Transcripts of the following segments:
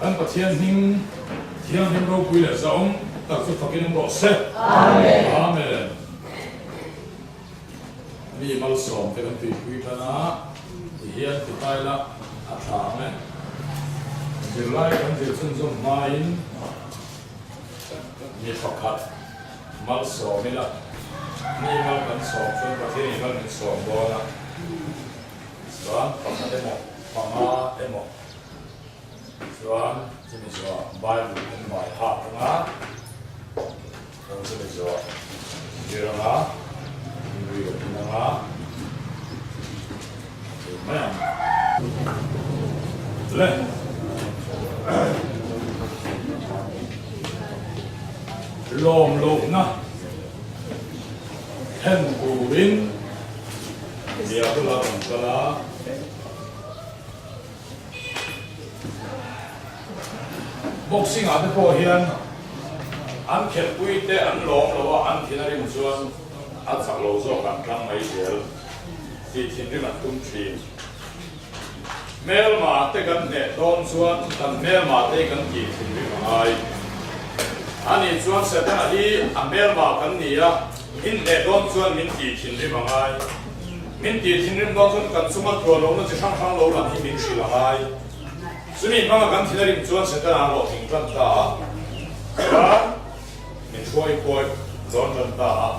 Kan Pathian hming thianghlim ropui leh zahawm tak chu fakin awm rawh se. Amen. Amen. Mi malsawm te kan tuipui tan a, ti hian ti ta ila a tha ang e. Zirlai kan zir chhunzawm hmain mi pakhat malsawm ila, mi mal kan sawm chuan Pathian in mal min sawm dawn a, chuan pakhat emaw panga emaw Chuan chumi zawh Bible kan bai hak anga, chuan chumi zawh zir anga, inri kan in anga, a thei mai ang. Le. Lawm lohna thlen turin Diabola rawn kal a. Boxing ah te pawh hian an khelhpui te an lawm lo a, an thin a rim chuan a chak lo zawk an tlang mai zel tih thinrim an tum thin. Hmelma te kan hneh dawn chuan kan hmelma te kan tih thinrim a ngai. Ani chuan Setana hi a hmelma kan ni a, min hneh dawn chuan min tih thinrim a ngai. Min tih thinrim dawn chuan kan chunga tluanawmna chi hrang hrang lo lang hi min hrilh a ngai. Chumi hmanga kan thin a rim chuan Setana a hlawhtling tan ta a, chuan min hruai kawi dawn tan ta a.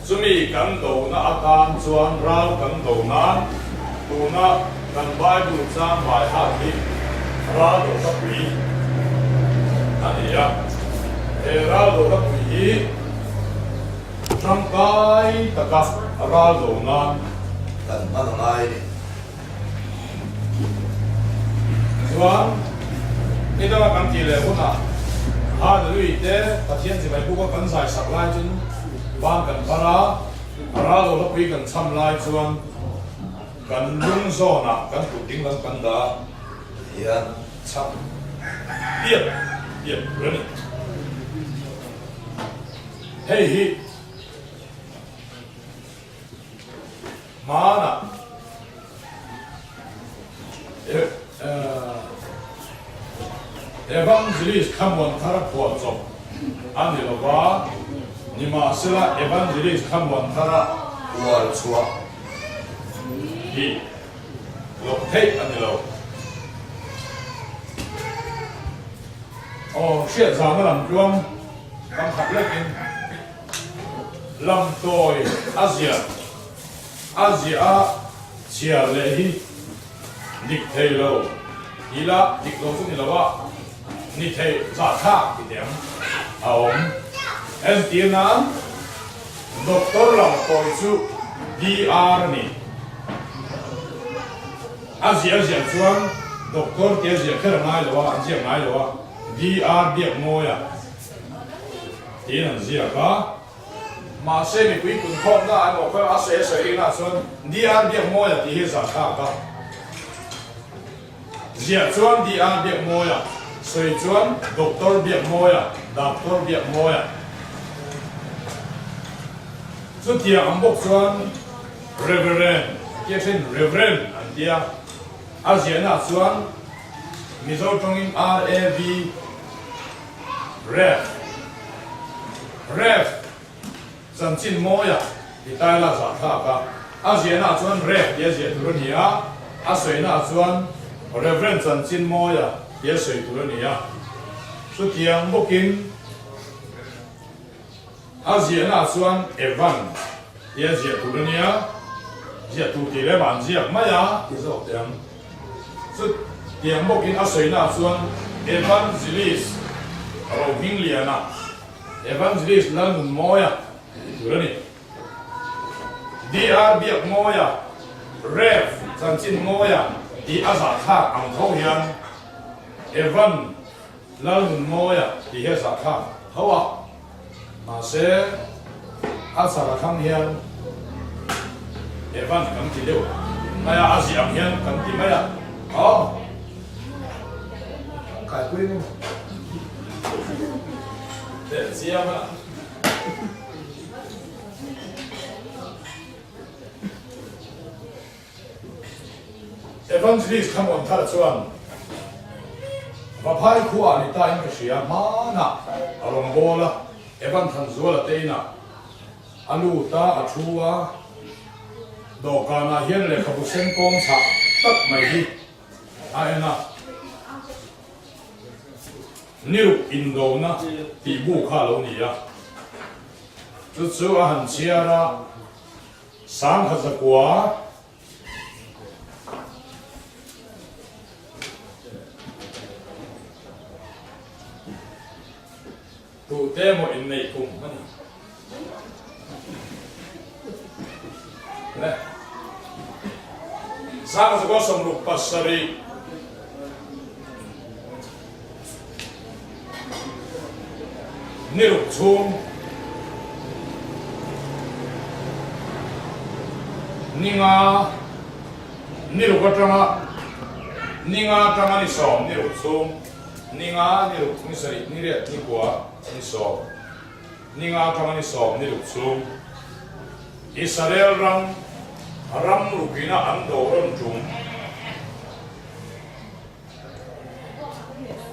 Chumi kan dona atan chuan ral kan do nan tuna kan Bible chang vai hat hi ral do ka pui a ni a. He ral do ka pui hi. Tangkai taka ral do nan kan hman a ngai a ni. Chuan ni danga kan tih leh hunah Hallelui te Pathian chibai buka kan zai sak lai chuan ban kan bar a, a ral lo hlapui kan cham lai chuan kan lung zawnah kan kut ding lam kan dah a. Hian cham piap piap tur a ni. Hei hi hmanah Evangelist Thlamuan Thara phuah chawp a ni lo va, nimahsela Evangelist Thlamuan Thara uar chhuah hi loh theih a ni lo. Aw, hriat zana lam tluang. Kam khat lekin lamtawi a ziah a ziah a chhiar leh hi dik thei lo ila dik lo chu ni lo a ni thei zahthlak ti teh ang a awm. Entir nan Doctor lamtawi chu DR a ni. A ziah a ziah chuan Doctor tia ziah kher a ngai lo a, an ziak ngai lo a. DR Biakmawia tiin an ziak a, mahse mipui punkhawmna emaw kha a sawi a sawi rinah chuan DR Biakmawia tih hi zah thlak a, ziah chuan DR Biakmawia, sawi chuan Doctor Biakmawia, Doctor Biakmawia. Chutiang ang bawk chuan Reverend an tia thin, Reverend an tia a ziahnaah chuan Mizo tawngin RAV, Rev. Rev. Chanchin mawia ti taila zahthlak a, a ziahnaah chuan Rev tia ziah tur a ni a, a sawinaah chuan Reverend Chanchin mawia tia sawi tur a ni a. Chutiang bawkin a ziahnaah chuan Evan tia ziah tur a ni a, ziah tur tih leh van ziak mai a ti zawk teh ang. Chutiang bawkin a sawinaah chuan Evangelist Rohmingliana, Evangelist Lalnunmawia tih tur a ni. DR Biakmawia, Rev Chanchinmawia tih a zahthlak ang tho hian Evan Lalnunmawia tih hi a zahthlak tho a, mahse a char athlang hian Evan kan ti deuh mai a, a ziah ang hian kan ti mai a, aw kan kaipui emaw teh chiam a. Evangelist Thlamuan Thara chuan. Vaphai khuaah ni ta in ka hria hmanah a rawn bawl a, Evan Thanzuala te inah a lut a, a thu a, dawhkanah hian lehkhabu sen kawng chhah tak mai hi a en a. Niruk indona tih bu kha a lo ni a, chu chu a han chhiar a, 1900. Tute emaw inneih kum a ni. Le. 1967. Ni ruk chhung ni nga ni ruk atanga ni nga atanga ni sawm ni ruk chhung ni nga ni ruk ni sarih ni riat ni kua ni sawm ni nga atanga ni sawm ni ruk chhung Israel ram ram rukina an do rawn tum.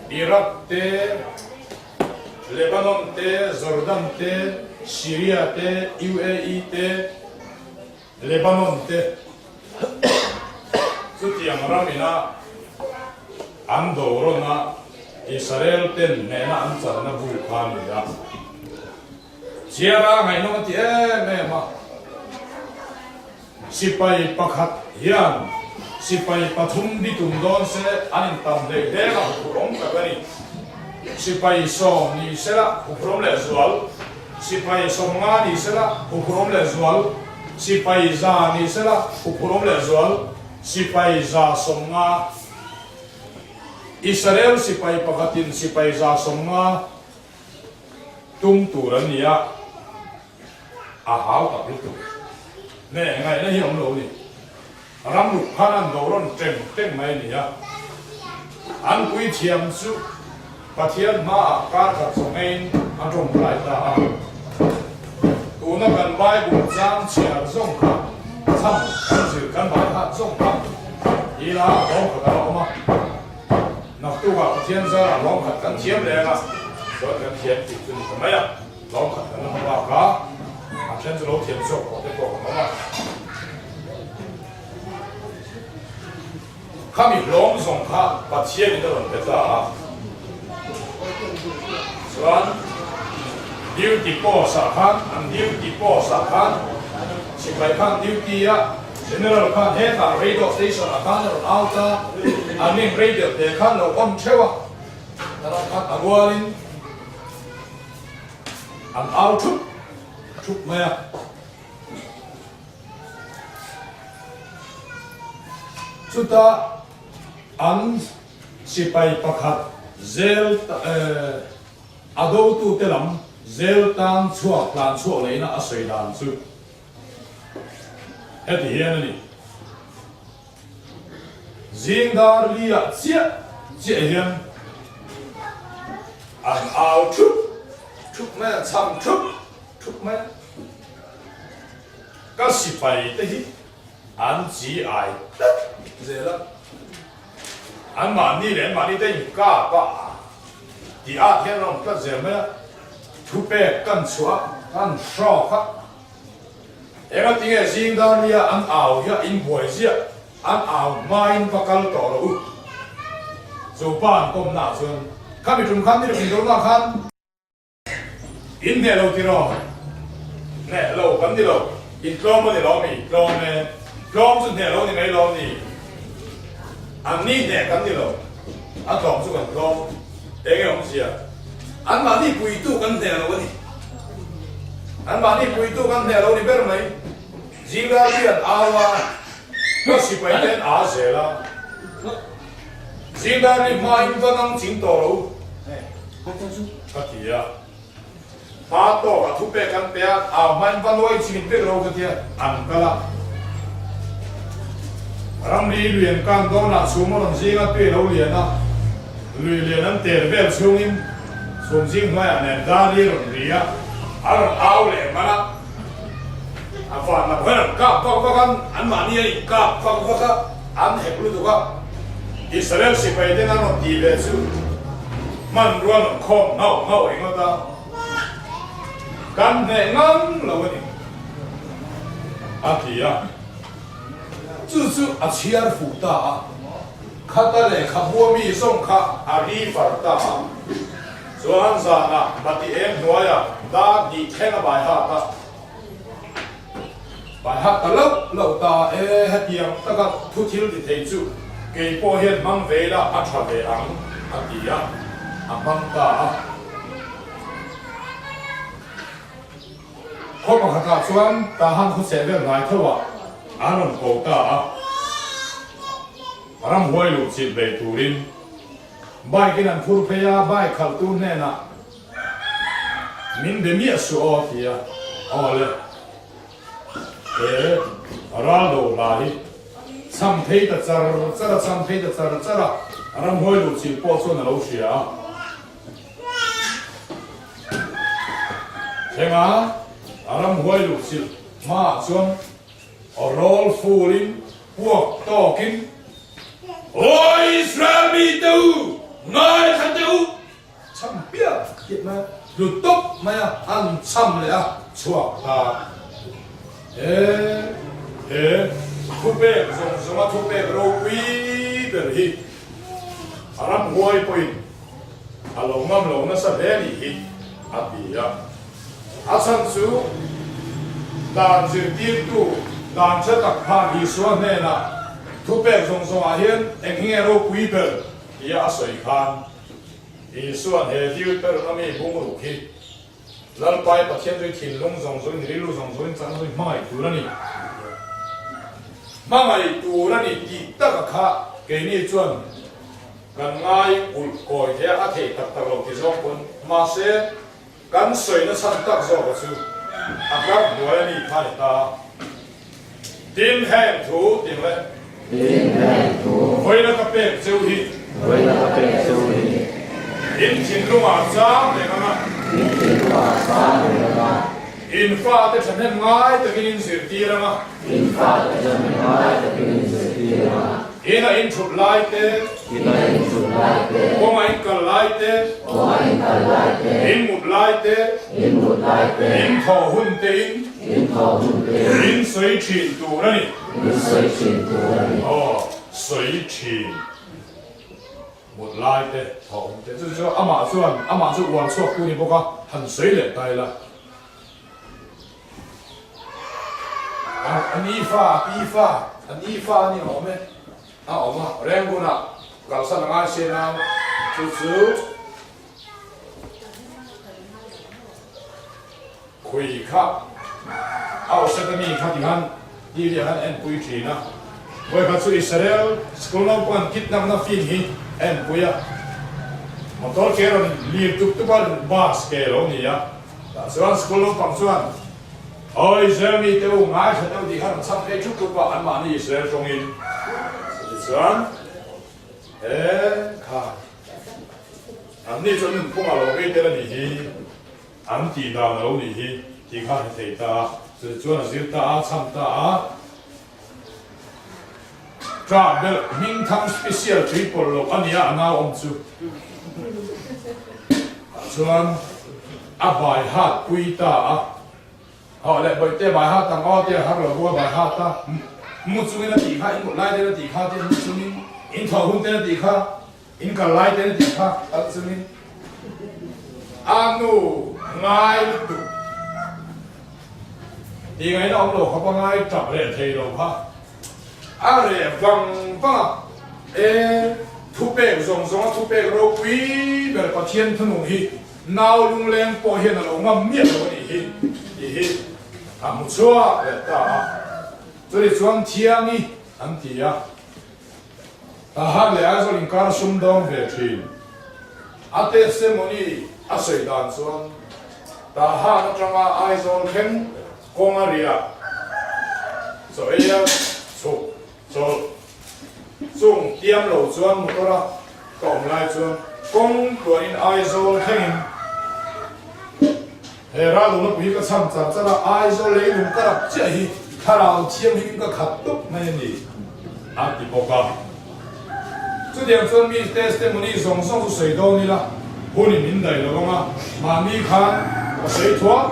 Iraq te, Lebanon te, Jordan te, Syria te, UAE te, Lebanon te chutiang ram ina an do rawn a, Israel ten hnehna an channa bu kha a ni a. Chiara ngaihnawm a ti em em a. Sipai pakhat hian sipai pathum bi tum dawn se an intam hlei hleng a huphurhawm tak a ni. Sipai sawm ni sela huphurhawm leh zual, sipai sawmnga ni sela huphurhawm leh zual, sipai za ni sela huphurhawm leh zual, sipai za sawmnga. Israel sipai pakhatin sipai za sawmnga tum tur an ni a. A hau tak lutuk. Nge ngaihna hi awm lo ni. Ram ruk khan an do rawn teng teng mai a ni a. An pui thiam chu Pathian hmaah kar khat zawngeiin a tawngtai ta a. Tuna kan Bible chang chhiar zawng kha chham kan zir kan bai hat zawng kha ila a hlawm khat a la awm a. Naktukah Pathian zarah hlawm khat kan thiam reng a, chuan kan thiam tih chu ni ta mai a. Lawm khat kan la hma bak a, a then chu lo thiam zawk tawh te pawh kan awm a. Khami hlawm zawng kha Pathian in a rawn pe ta a, chuan duty post ah khan an duty post ah khan sipai khan duty a General khan hetah radio station ah khan a rawn out a, an in radio te khan lo on theuh a, tah khan a rualin An au thup thup mai a. Chutah an sipai pakhat zel a dotute lam zel tan chhuak tlan chhuak leina a sawi dan chu heti hian a ni. Zing dar liah chiah chiah hian an au thup thup mai a, chham thup thup mai a. Ka sipai te hi an chi ai tlat zel a, anmahni leh anmahni te inkap a tih at hian an awm tlat zel mai a, thupek kan chhuah a, kan hrawk a. Enga tinge zing dar nia an au hiah in buai ziah, an au hmain va kal tawh loh u. Chu pa an kawmna ah chuan, Khami tum khan ni tum dawrna khan in hneh lo tiraw? Hneh lo kan ni lo, in tlawm a ni lo mi? Tlawm e, tlawm chu hneh lo ni mai lo ni. An ni hneh kan ni lo, a tlawm chu kan tlawm. Enge awmzia? Anmahni puitu kan hneh lo a ni. Anmahni puitu kan hneh lo ni ber mai. Zingdar hi an au a, ka sipai te an a zel a. Zingdar hi hmain va nang ching tawh lo ka ti a. Hma tawk a thupek an pe a, au hmain va nuai ching vek lo ka ti a, an kal a. Ramri lui an kan dawnah chhum a rawn zing a, tui a lo lian a. Lui lian an tel vel chhungin chhum zing hnuaiah nen dar hi a rawn ri a, a rawn au leh hman a, a van lam hian an kap vak vak a, anmahni an inkap vak vak a, an hek lutuk a, Israel sipai ten an rawn tih ve chu. Hmanrua an rawn khawm nghauh nghauh ringawt a, kan hneh ngam lo a ni, a ti a. Chu chu a chhiar fuh ta a, khata lehkhabu a mi zawng kha a ri far ta a. Chuan zanah bati eng hnuaiah dar hnih thleng a bai hat a. Bai hat ta loh loh ta e, hetiang taka thu thil ti thei chu kei pawh hian hmang ve ila a tha ve ang, a ti a, a hmang ta a. Khaw pakhatah chuan Tahan khawchheh vel hnai thoah an rawn ko ta a, ramhuai luh chilh ve turin bike in an phur phei a, bike khalhtu hnenah min be miah suh aw ti a, aw le, he ral do hla hi cham phei ta char char a, cham phei ta char char a, ramhuai luh chilh pawh chuan a lo hria a. Thlenga a ramhuai luh chilh hmaah chuan aw rawl fulin puak tawkin, Aw Israel mite u, ngaithla teh u! Chham piak tih mai a, hlu tawp mai a, an chham leh a chhuak ta. He he thupek zawng zawnga thupek ropui ber hi a ramhuai pawhin A lo ngam lo nasa hle nih hi, a ti a. A chhan chu dan zirtirtu dan hre tak khan Isua hnenah thupek zawng zawngah hian eng hi nge ropui ber tia a sawi khan Isua'n he Deuteronomy mi bungruk hi Lalpai Pathian chu i thinlung zawng zawngin, rilru zawng zawngin, chakna zawngin hmangaih tur a ni. Hmangaih tur a ni tih taka kha keini chuan Kan ngai ulh kawi thei a, a theih tak tak lo ti zawng pawn. Mahse, kan sawi na chhan tak zawk a chu a kar hnuai a ni kha ni ta. Tin heng thu ting le. Tin heng thu. Vawiina ka pek cheu hi. Vawiina ka pek cheu hi. In thinlungah chang reng ang a. In thinlungah chang reng ang a. In fate thahnem ngai takin in zirtir ang a. In fate thahnem ngai takin in zirtir ang a. Ina in thut lai te. Ina in thut lai te. Kawnga in kal lai te. Kawnga in kal lai te. In mut lai te. In mut lai te. In thawh hun te in. In thawh hun te in. In sawi thin tur a ni. In sawi thin tur a ni. Aw, sawi thin. Mut lai te, thawh hun te. Chu chu amah chuan, amah chu uar chhuak tu ni bawk a, han sawi leh ta ila. A ni fa, a pi fa, a ni fa a ni awm e, a awm a, Rangoon-ah kalsan a ngai se nau chu chu khui kha a awhset a mi kha ti khan TV ah khan enpui thin a, vawikhat chu Israel school naupang an kidnap na film hi a enpui a, motor ke rawn lir tup tup a, bus ke lo ni a. Tah chuan school naupang chuan, Aw Israel mite u, ngaithla deuh tih kha rawn chhak phei thup thup a, anmahni Israel tawngin. Chutichuan, he kha anni chu an nunphung a lo vei tel a nih hi, an tih dan a lo nih hi tih kha a hre thei ta a. Chutichuan a zir ta a, chham ta a. Ṭah belh hmingthang special tui pawlh loh a nia a nau awm chu. Tah chuan a bai hat pui ta a. Hawh leh bawihte bai hat ang aw tia har lo bawk a bai hat a. Mu chungin a tih kha, in mut lai ten a tih kha tia mu chungin, in thawh hun ten a tih kha, in kal lai ten a tih kha kal chungin a nu ngai lutuk. Tih ngaihna awm lo khawp a ngai tap reh thei lo kha a reh vang vang a. E, thupek zawng zawng a thupek ropui ber Pathian thunung hi nau lungleng pawh hian a lo ngam miah lo a nih hi tih hi a hmu chhuak leh ta a. Chutih chuan Thiangi an ti a, Tahan leh Aizawl inkar sumdawng ve thin. A testimony a sawi dan chuan Tahan atanga Aizawl thleng kawng a riah chaw ei a chhuk chawlh chung tiam lo chuan motor a ka awm lai chuan kawng tluanin Aizawl thlengin he ralung pui ka cham char char a, Aizawl leilung ka rap chiah hi thlarau thianghlim ka khat tup mai a ni a ti bawk a. Chutiang chuan mi testimony zawng zawng chu sawi dawn ila. Hunin min daih lo ang a, mahni khan ka sawi thuak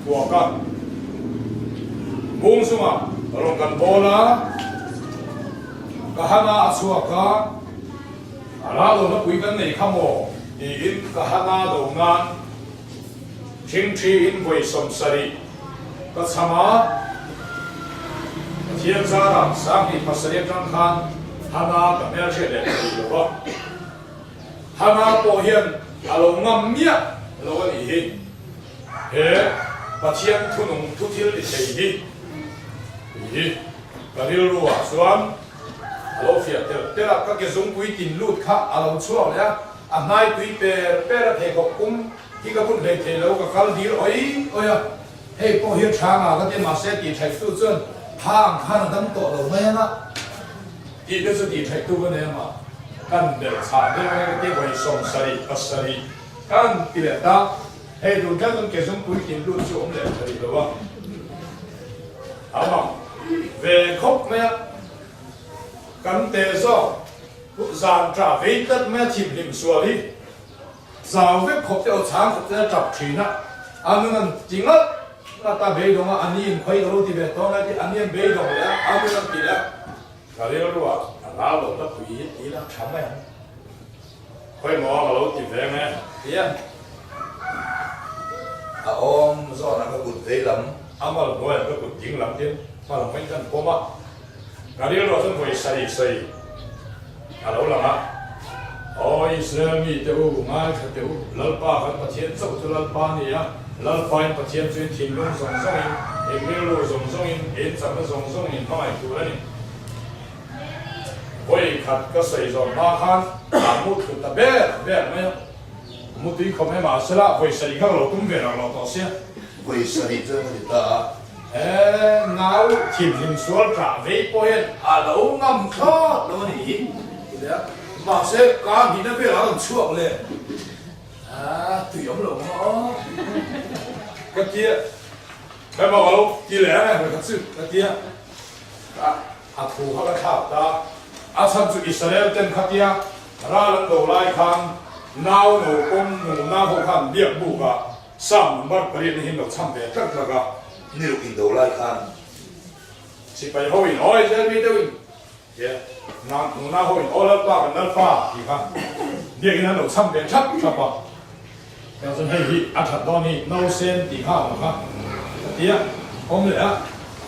thuak a. Bung chungah rawn kan bawl a, ka hana a chhuak a, a ral lohna pui kan nei kha maw tiin ka hana do nan thingthi in vawi 70 ka chham a. Pathian zarah 27 atang khan hana ka hmelhriat leh thei lo va. Hana pawh hian a lo ngam miah lo a nih hi. He Pathian thunung thu thil ti thei hi tih hi ka rilru ah chuan a lo fiah telh telh a, ka ke zungpui tin lut kha a lo chhuak leh a, a hnai tui per per a pheikhawk pum hi ka bun hlei thei lo, ka kal dil awih awih a, hei pawh hi tha nga ka ti mahse tih thaih tu chuan tha ang khan a dam tawh lo mai ang a. Tih te chu tih theih tu ka nei a mah. Kan belh chhah deuh ang e ka ti vawi 70 pasarih kan ti leh ta. Hei tun thleng chuan ke zungpui tin lut chu awm leh tha rih lo a. A mak ve khawp mai a. Kan teh zawk zan tah vei tlat mai a thimhlim sual hi. Zau vek khawp te aw chhang khawp te a tap thin a, a nun an ti ngat ngat a beidawng a, a ni in khawi ka lo ti ve tawh lai tih a ni an beidawng leh a, a nun an ti leh a, ka rilru ah a ral lo la pui hi ti ila tha mai ang, khawi maw ka lo ti ve nge ti a. A awm zawn ah ka kut vei lam. A mal hnuai ah ka kut ding lam tin hma lam pawhin kan pawm a, ka rilru ah chuan vawi sarih sawi a lo lang a. Aw Israel mite u, ngaithla teh u, Lalpa kan Pathian chauh chu Lalpa a ni a, Lalpain Pathian chu in thinlung zawng zawngin, in rilru zawng zawngin, in chakna zawng zawngin in hmangaih tur a ni. Vawi khat ka sawi zawh hma khan a mu thlu ta ber ber mai a, mu tui khawp mai mahsela vawi sarih kha ka lo tum ve rang lo tawh sia. Vawi sarih chuan ka ti ta a. He nau thinhlim sual ṭah vei pawh hian a lo ngam thlawt lo a nih hi ti leh a, mahse ka hnihna velah a rawn chhuak leh a, tui awm lo maw ka ti a, hema ka lo ti leh ang e vawikhat chu ka ti a, a thu kha ka thlak ta, a chhan chu Israel ten khatia ral an do lai khan nau no pawm nuna ho khan biak buk ah Psalm number pariat na hian lo chham ve tlat tlat a. Ni ruk indo lai khan. Sipai ho in awi zel mi deuh in he nang nuna ho in aw Lalpa kan Lalpa tih kha biakin an lo chham ve thap thap a. Tiang chuan hei hi a that dawn hi nausen tih kha a awm kha ka ti a, awm leh a.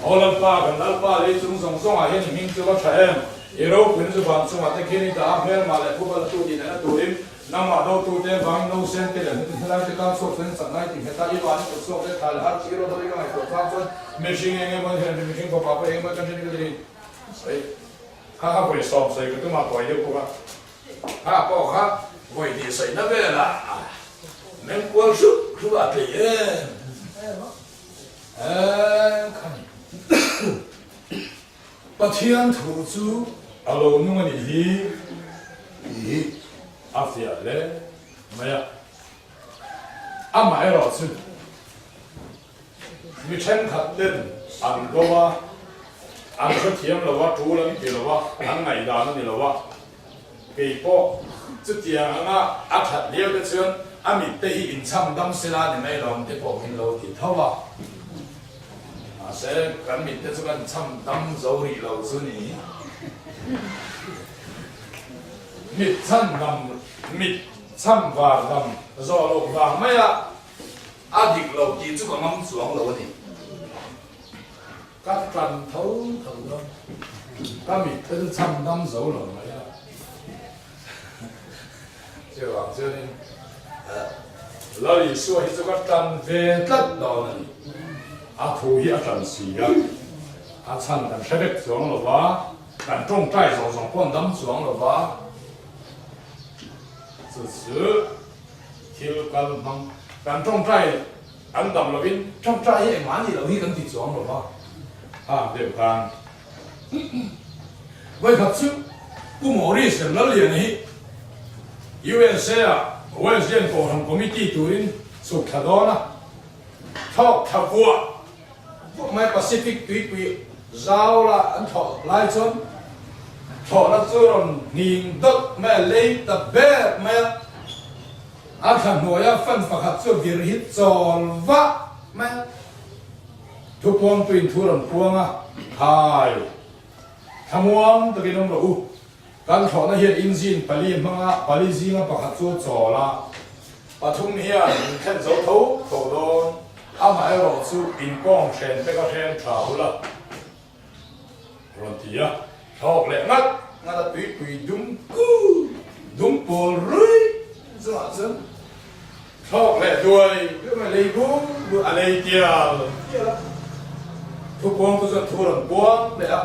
Aw Lalpa kan Lalpa lei chung zawng zawng ah hian i hming chu va tha em, i ropuina chu van chungah te khian i dah a, hmelmah leh phubal tu tih nena turin Nangmah dotute vangin nausen te leh hnute helai te kang chhuak chuan chak ngai tih nghet a, i vani kut chhuak te thla leh har chi rawt hi ka ngaihtuah chang chuan mihring eng emaw hian ri mihring fapa pawh eng emaw kan rin ka ti sawi kha kha vawi sawm sawi ka tum a kawi deuh bawk a kha pawh kha vawi hnih sawi na vel a meng kual hrup hrup a tlei em em kha ni. Pathian thu chu a lo nung a nih hi tih hi a fiah hle mai a. Amaherawh chu mi thenkhat ten an do a, an hrethiam lo a, tul an ti lo a, an ngaihdan a ni lo a. Kei pawh chutiang anga a that lio te chuan a mit te hi inchham dam sela ni mai lawm te pawh min lo ti tho a. Mahse kan mit te chu kan chham dam zo rih lo chu ni. Mit chhan dam, mit chham var dam zawh loh vang mai a a dik lo tih chu ka ngam chuang lo a ni. Ka tan tho tho dawn. Ka mit te chu chham dam zo lo mai a. Chuvang chuanin Lal Isua hi chu ka tan ve tlat dawn a ni. A thu hi a tan si a, a chhan kan hre vek chuang lo va, kan tawngtai zawng zawng pawh an dam chuang lo va. Chu chu thil kal hmang kan tawngtai an dam lovin tawngtai hi engmah a nih loh hi kan ti chuang lo va, ha deuh khan. Vawikhat chu Pu Maurice lem Lalliana hi USA ah Wesleyan Kohhran Committee turin chhuk thla dawn a, thlawk thla vuah vuah mai Pacific tuipui zau la an thlawh lai chuan thlawhna chu rawn nghing dawt mai a, lei ta ber mai a. A thla hnuaia fan pakhat chu vir hi chawl vah mai a. Thupuangtuin thu rawn puang a, Khai! Thlamuang takin awm rawh u. Kan thlawhna hian engine pali hmanga pali zinga pakhat chu chawl a. Pathum hian min thlen zo tho tho dawn. Amaherawh chu inkawng hren te ka hren tha hul a. Rawn ti a, thlawk leh ngat ngat a tuipui dum ku dum pawl ruih chungah chuan thlawk leh duai duai mai lei bung bung a lei tial tial a, thupuang chu chuan thu rawn puang leh a,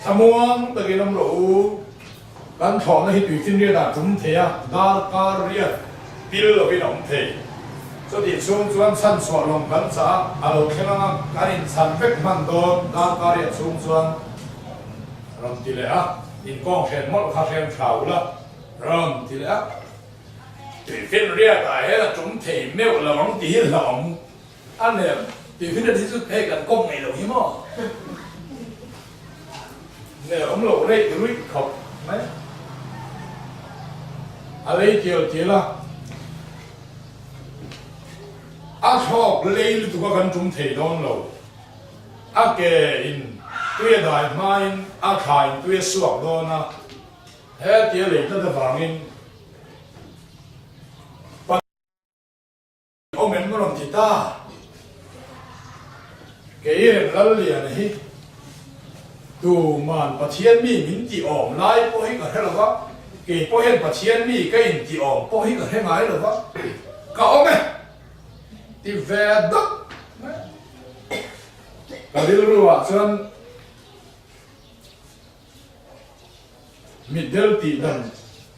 thlamuang takin awm rawh u, kan thlawhna hi tuifinriat ah tum thei a, darkar riat pil lovin a awm thei. Chutih chhung chuan chhanchhuah lawng kan chah a, a lo thleng anga kan inchhan vek hman dawn darkar riat chhung chuan rawn ti leh a, inkawng hren mawlh kha hrem tha ula rawn ti leh a. Tuifinriat ah hian a tum thei meuh lo ang tih hi hlauhawm A nem tih hi hi chu hei kan kawp ngei lo hi maw? Nel awm loh reih ruih khawp mai. A lei tial tial a, a thlawk lei lutuk a kan tum thei dawn lo. A ke in tui a dai hmain a thla in tui a suak dawn a, hetia lei tlat avangin Awm em rawn ti ta. Kei rem Lalliana hi tuman Pathian mi min tih awm lai pawh hi ka hre lo va, kei pawh hian Pathian mi ka in tih awm pawh hi ka hre ngai lo va, ka awm e ti ve dawt mai. Ka rilru ah chuan Mitdel tih dan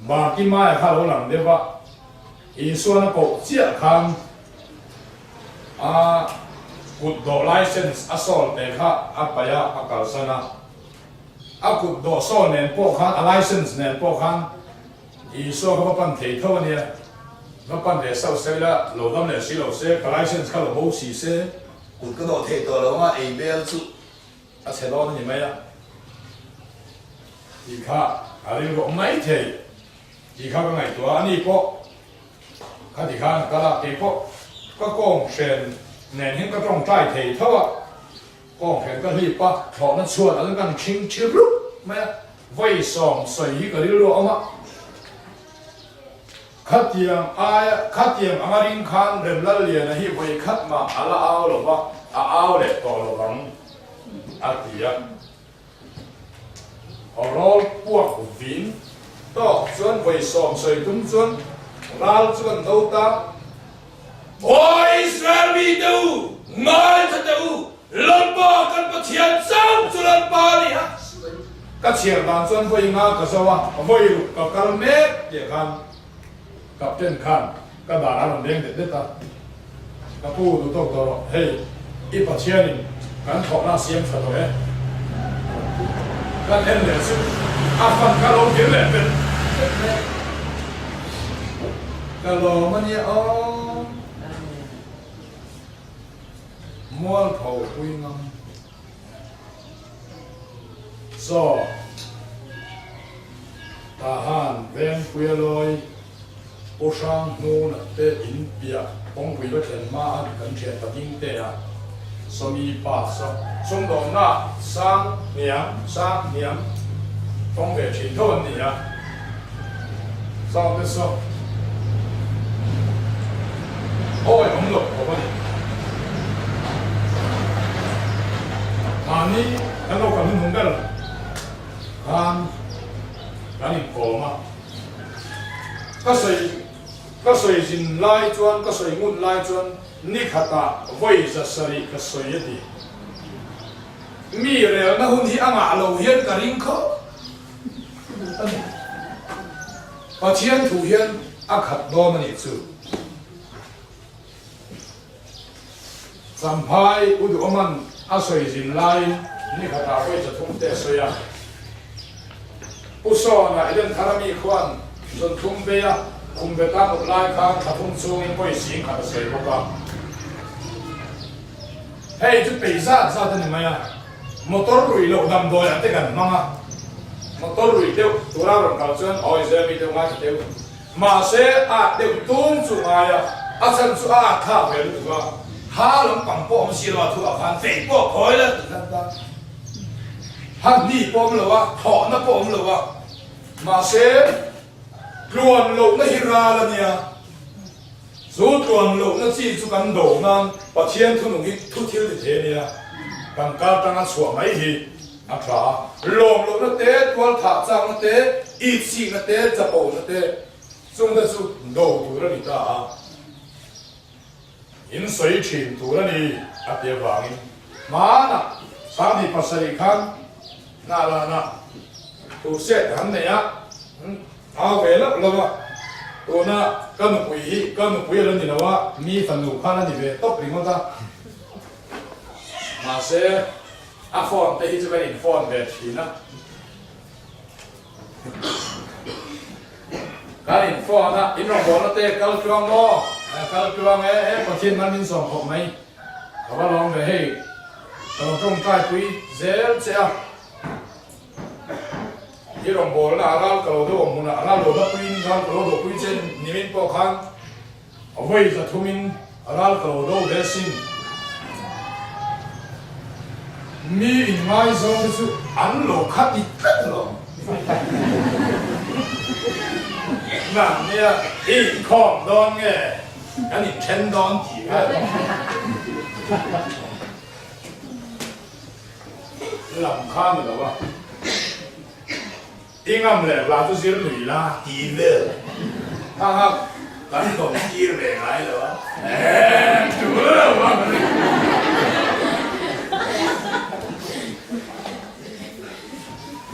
Bartimaia kha lo lang deuh a, Isuan a koh chiah khan a kut dawh license a sawl te kha a paih a, a kalsan a. A kut dawh sawl nen pawh khan, a license nen pawh khan Isua kha va pan thei tho a nia. Va pan ve sauh se ila, lo dam leh si lo se, ka license kha lo bo si se. Kut ka dawh thei tawh lo anga ei bel chu A chhe dawn a ni mai a tih kha a rilru awm mai thei tih kha ka ngaihtuah a, ani pawh kha ti khan a kal a, kei pawh ka kawng hren nen hian ka tawngtai thei tho a, kawng hren ka hlip a, thlawhna chhuat an kan thing thi rup mai a, vawi sawm sawi hi ka rilru a awm a, khatiang aia khatiang anga ring khan Remlalliana hi vawi khat mah a la au lo va, a au leh tawh lo vang. A ti a. Rawl puak vin tawk chuan vawi 70 tum chuan ral chu an do ta. Aw Israel mite u, ngaithla teh u, Lalpa kan Pathian chauh chu Lalpa a ni a. Ka chhiar dan chuan vawi nga ka zo a, vawi ruk ka kal mek tih khan Captain khan ka dar a rawn deng det det a, Ka pu duh tawk tawh rawh, hei i Pathianin kan thawhna a siam tha tawh e. Kan en leh chu a fan kha lo kir leh pet pet mai a, ka lawm a nia aw, Mualpho pui ngam. Saw Tahan Vengpuia lawi Pu Hrang Hnuna te in piah kawngpui va thlen hma a kan thian pating te a Sawmi pa saw sumdawnna sang hniam sang hniam tawng ve thin tho an ni a Saw te saw awi awm loh khawp a ni. Mahni kan lo kal hnuhnung ber khan kan inkawm a, ka sawi ka sawi zin lai chuan ka sawi ngun lai chuan ni khatah vawi 700 ka sawi a ti. Mi relna hun hi a ngah lo hian ka ring khawp a ni. Pathian thu hian a khat dawn a nih chu. Champhai U Duhawman a sawi zin laiin ni khatah vawi 300 te a sawi a. Pu Sawna Eden thar ami khuan zawn thum vei a, khum bet a mut lai khan thla thum chungin vawi 10,000 a sawi bawk a. Hei chu pei zat zat a ni mai a, motor ruih loh damdawi ah te kan hmang a, motor ruih deuh tura rawn kal chuan awi zia mi deuh ngaithla deuh. Mahse at deuh tum chu ngai a, a chhan chu a at thlak ve lutuk a, ha lampang pawh awm si lo a thuah khan fei pawh phawi la tih khan ta ha hni pawh awm lo a, thawhna pawh awm lo a, mahse tluan lohna hi ral a nia. Chu tluan lohna chi chu kan do nan Pathian thunung hi thu thil ti thei a nia, kan kar tanga chhuah mai hi a tha a. Lawm lohna te, tual thah chakna te, itsikna te, chapona te chungte chu do tur a ni ta a, in sawi thin tur a ni a ti avangin hmanah Sanghnih pasarih khan Hnahlanah thu set han nei a. Au ve loh lo a, tuna ka nupui hi ka nupui a lo ni lo a, mi fanu khan a ni ve tawp ringawt a. Mahse, a phone te hi chu kan in phone ve thin a. Kan in phone a, in rawngbawlna te kal tluang maw? Kal tluang e, he Pathian man min sawm khawp mai. Ka va lawm ve hei, ka lo tawngtai pui zel che a. I rawngbawlna a ral ka lo do awm hunah a ral lo hnapuiin ral ka lo dopui che nimin pawh khan vawi zathumin ral ka lo do ve sin. Mi inngaizawng te chu an lo khat i tlat lo. Nang nia i inkhawm dawn nge kan inthen dawn tih vel. Lam kha ni lo a, i ngam leh hla chu zir lui la tih vel kha kha kan dawm tir ve ngai lo a, eeh tul lo a.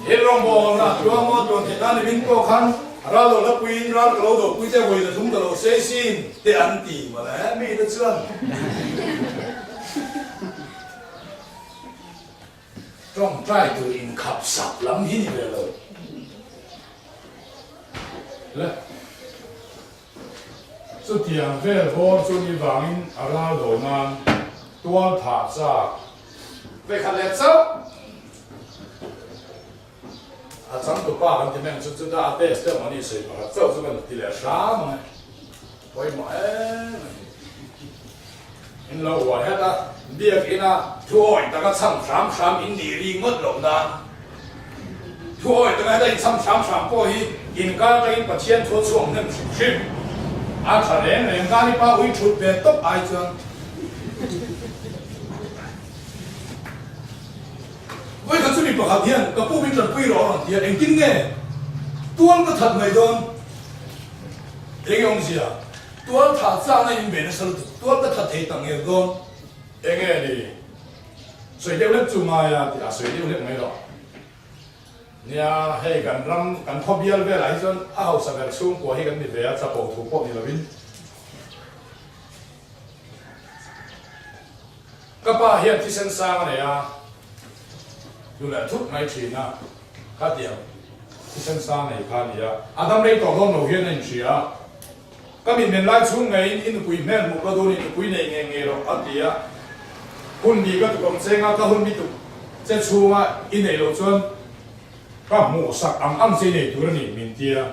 He rawngbawlna tluang maw tluan theih nan nimin pawh khan ral lo la puiin ral ka lo dopui che vawi zathum ka lo sei sin te an ti mawle mite chuan. Tawngtai tur inkhap sak lam hi ni ve lo le. Chutiang vel bawr chu ni vangin a ral do nan tual thah chak ve khat leh chauh. A changtupa kan ti mai ang chu, chutah a test deuh mahni sawi pakhat chauh chu kan ti leh hram ang e. Pawimawh em a ni. In lo uai het a, biakina thu awi taka chhang hram hram in nih ri ngawt loh nan thu awi taka heta in chhang hram hram pawh hi inkar atangin Pathian thu a chhuak hnem hrim hrim. A tha reng reng kani pa ui thut ve tawp ai chuan. Vawikhat chu mi pakhat hian ka pu min tanpui rawh a rawn ti a, engtin nge tual ka that mai dawn? Enge awmzia? Tual thah chakna in ve nasa lutuk, tual ka that thei tak ngel dawn. Enge ni? Sawi deuh hlek chu ngai a tih a sawi deuh hlek mai rawh. Nia, hei kan ram, kan khaw bial velah hi chuan a hausa ber chhungkua hi kan ni ve a, chapo thu pawh ni lovin. Ka pa hian thisen sang a nei a, hlu leh thut mai thin a, khatiang thisen sang nei kha a ni a, a dam rei tawh dawn lo hian a inhria a, ka mitmen lai chhung ngeiin i nupui hmel hmuh ka duhin nupui nei ngei ngei rawh a ti a, hun bi ka tukawm cheng a, ka hun bi tuk che chhunga i neih loh chuan ka hmuhsak ang ang che i nei tur a ni min ti a.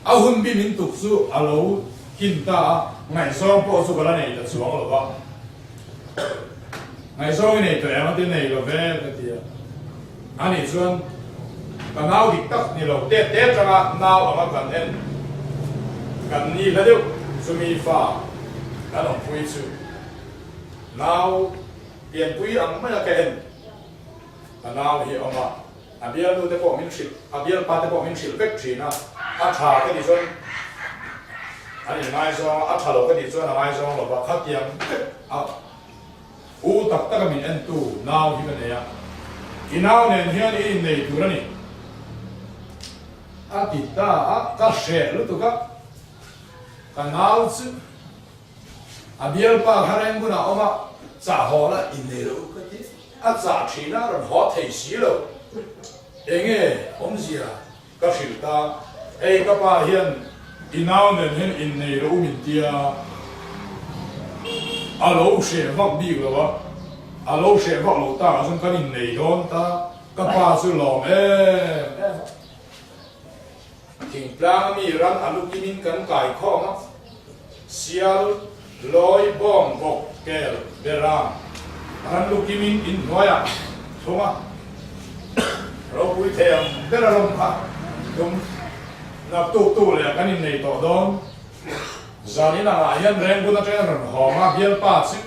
A hun bi min tuk chu a lo kin ta a, ngaihzawng pawh chu ka la nei ta chuang lo va. Ngaihzawng i nei tawh em a ti nei lo ve ka ti a. Ani chuan ka nau dik tak ni lo tet te atanga nau anga kan en kan ni hla deuh chumi fa kan awmpui chu nau pianpui ang maia ka en ka nau hi a awm a. A bialnu te pawh min hrilh, a bialpa te pawh min hrilh vek thin a, a tha ka tih chuan an inngaizawng a, a tha lo ka tih chuan a ngaizawng lo va, khatiang vek a u tak taka min entu nau hi ka nei a, i nau nen hian i innei tur a ni a ti ta a, ka hreh lutuk a, ka nau chu a bialpa kha reng hunah a awm a, chah haw la innei lo ka ti. A chah thin a rawn haw thei si lo. Enge awmzia ka hrilh ta, hei ka pa hian i nau nen hian innei rawh u min tia, a lo hreh vak bik lo a, a lo hreh vak lo takah chuan kan innei dawn ta, ka pa chu lawm em em a. Thingtlang ami ram a lukimin kan kai khawm a, sial, lawi, bawng, vawk, kel, beram, ram lukimin in hnuaiah thlung a, ropui thei ang ber a lawm kha tum naktuk tu leh kan innei tawh dawn. Zan in angah hian Rangoon atangin a rawn hawng a, bialpa chu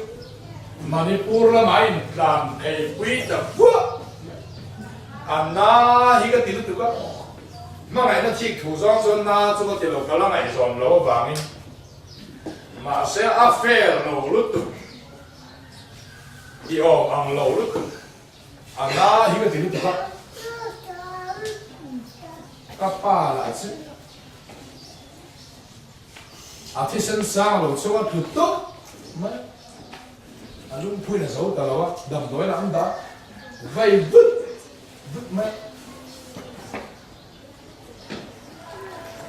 Manipur lamah a intlan phei pui ta vuah mai. A na hi ka ti lutuk a, hmangaihna thik thu zawng chuan na chu ka ti lo, ka la ngaihzawm lo avangin. Mahse a fair lo lutuk, i awm ang lo lutuk, a na hi ka ti lutuk a, ka pa lah chu. A thisen sang lo chu a tlu tawp mai a, a lungphuin a zo ta lo a, damdawiin an dah vai vut vut mai a.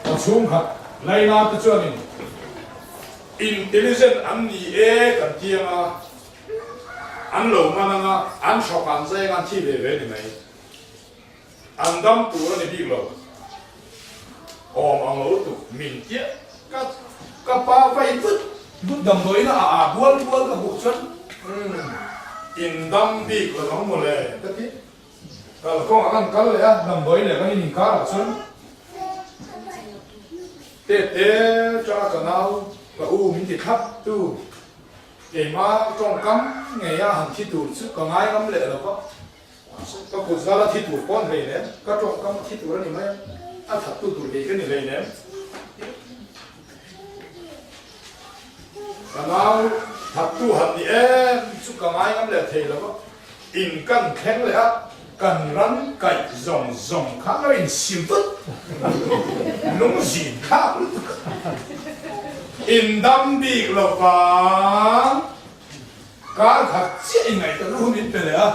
Ka chhungkhat Laila te chuanin intelligent an ni e kan ti ang a, an lo man ang a, an hrawk an zai ang a, an thi ve ve ni mai. An dam tur a ni bik lo. Awm ang lo lutuk min tiah ka ka pa vai vut vut damdawiin a a bual bual ka hmuh chuan umm in dam bik lo ang mawle ka ti. Kalkawngah kan kal leh a damdawiin leh kan in inkarah chuan tete tanga ka nau ka u min ti thlap tu keima tawngkam ngeia han thi tur chu ka ngaingam leh lo va. Ka kut zal a thi tur pawn hlei nem, ka tawngkam a thi tur a ni mai a, a thattu tur kei ka ni hlei nem. Ka nau thattu han ni em chu ka ngai ngam leh thei lo va, in kan thleng leh a, kan ram kaih zawng zawng kha lo insil vut, lungzin thlak lutuk a, in dam bik lo vang. Kar khat chiah in ngaihtuah na hun in pe leh a,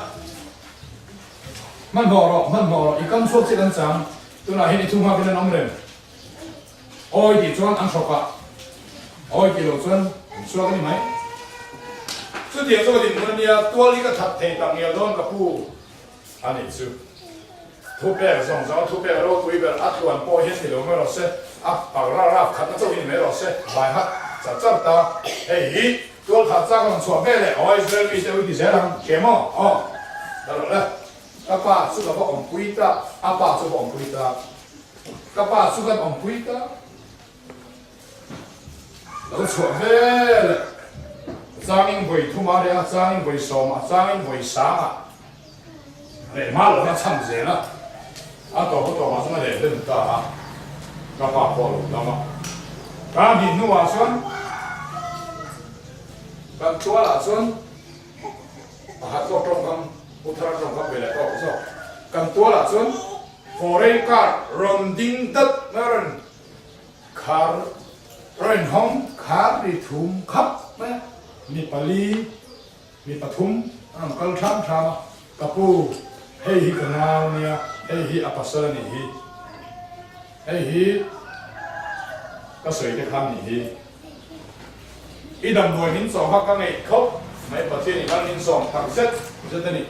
Hmanhmawh rawh, hmanhmawh rawh, i kam chhuak chiah kan chang, tunah hian i thu nghak in an awm reng. Awi tih chuan an hrawk ah, awi tih loh chuan an chhuak a ni mai. Chutiang chu ka dinhmun a nia, tual hi ka that thei tak ngial dawn ka pu a nih chu. Thupek zawng zawng a thupek ropui ber a tluan pawh hian ni lo mai rawh se, a paragraph khatna chauh hi ni mai rawh se, vai hat char char ta. Hei hi tual khat chak rawn chhuah ve leh aw Israel mite ui ti zel ang che maw aw ta rawh le. Ka pa chu ka va awmpui ta, a pa chu va awmpui ta, ka pa chu kan awmpui ta. Lo chhuah ve leh changin vawi thum a reh a, changin vawi sawm a, changin vawi sang a. Reh hma lohna chhan zel a, a tawp a tawpah chuan a reh hlen ta a, ka pa pawh a lo dam a. Ka hnih hnuah chuan kan tualah chuan pakhat zawk tawngkam, Pu Thara tawngkam ve leh tawk zawk, kan tualah chuan foreign car rawn ding dat mai a rawn khar rawn hawng khar ri thum khap mai a, mi pali Mi pathum a rawn kal thlam thlam a, Ka pu, hei hi ka nau nia, hei hi a pasal a nih hi, hei hi ka sawi te khan nih hi. I damdawi min chawh kha ka ngeih khawp mai, Pathian i mal min sawm thak zet zet a ni.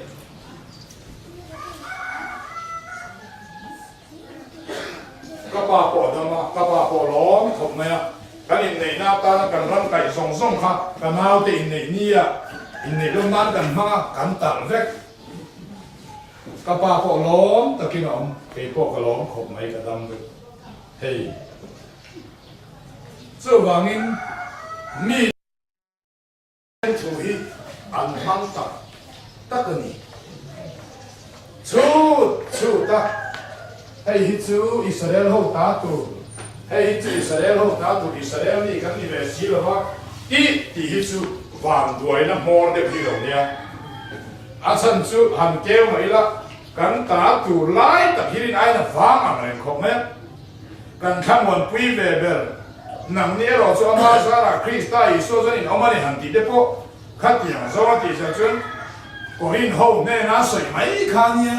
Ka pa pawh a dam a, ka pa pawh a lawm khawp mai a. Kan inneihna atana kan ram kaih zawng zawng kha ka naute inneih nia inneih lawm nan kan hmang a, kan talh vek. Ka pa pawh lawm takin a awm, kei pawh ka lawm khawp mai ka dam vek. Hei chuvangin mi. Heng thu hi an hmang tak tak a ni. Chhut chhut a, hei hi chu Israel ho ta tur, hei hi chu Israel ho ta tur, Israel mi kan ni ve si lo va, tih tih hi chu vanduaina hmawr deuh hi lo nia. A chhan chu han keu mai ila, kan ta tur lai tak hi rin aiin a vang ang reng khawp mai a. Kan thlamuanpui ve ber. Nangni erawh chu ama zarah Krista Isua chuan in awm a ni han tih te pawh khatiang zawng a tih zia chuan Korin ho hnena sawi mai kha a nia.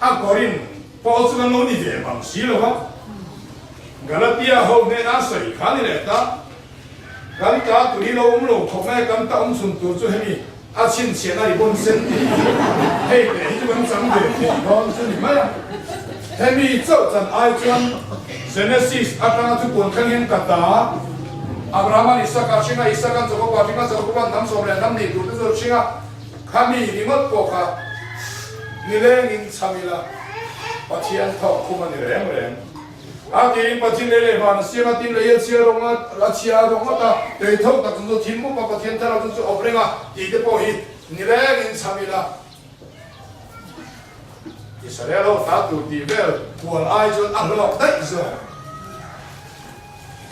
A Korin pawh chu kan lo ni ve bang si lo va. Galatia ho hnena sawi kha a ni leh ta. Kan ta tui lo awm lo khawp mai a, kan ta awm chhun tur chu hemi a chhinchhiahna ribbon sen tih hi hei teh hi chu kan chang ve thei dawn chu ni mai a. Hemi chauh chan ai chuan. Genesis atanga thupuan thleng hian ka ta. Abraham-a'n Isaka a hring a, Isaka'n Jakoba a hring a, Jakoba'n hnam sawm leh hnam nei turte chu a hring a. Khami ringawt pawh kha nilengin chham ila Pathian thawk khum a ni reng reng. A tiin Pathian lei leh van a siam a, tin lei a chhia rawng a, a chhia rawng ngawt a, tei tho tak chu chu thim mup a, Pathian thar a chu chu awp reng a tih te pawh hi nilengin chham ila Israel ho ta tur tih vel kual ai chuan a hlawk daih zawk.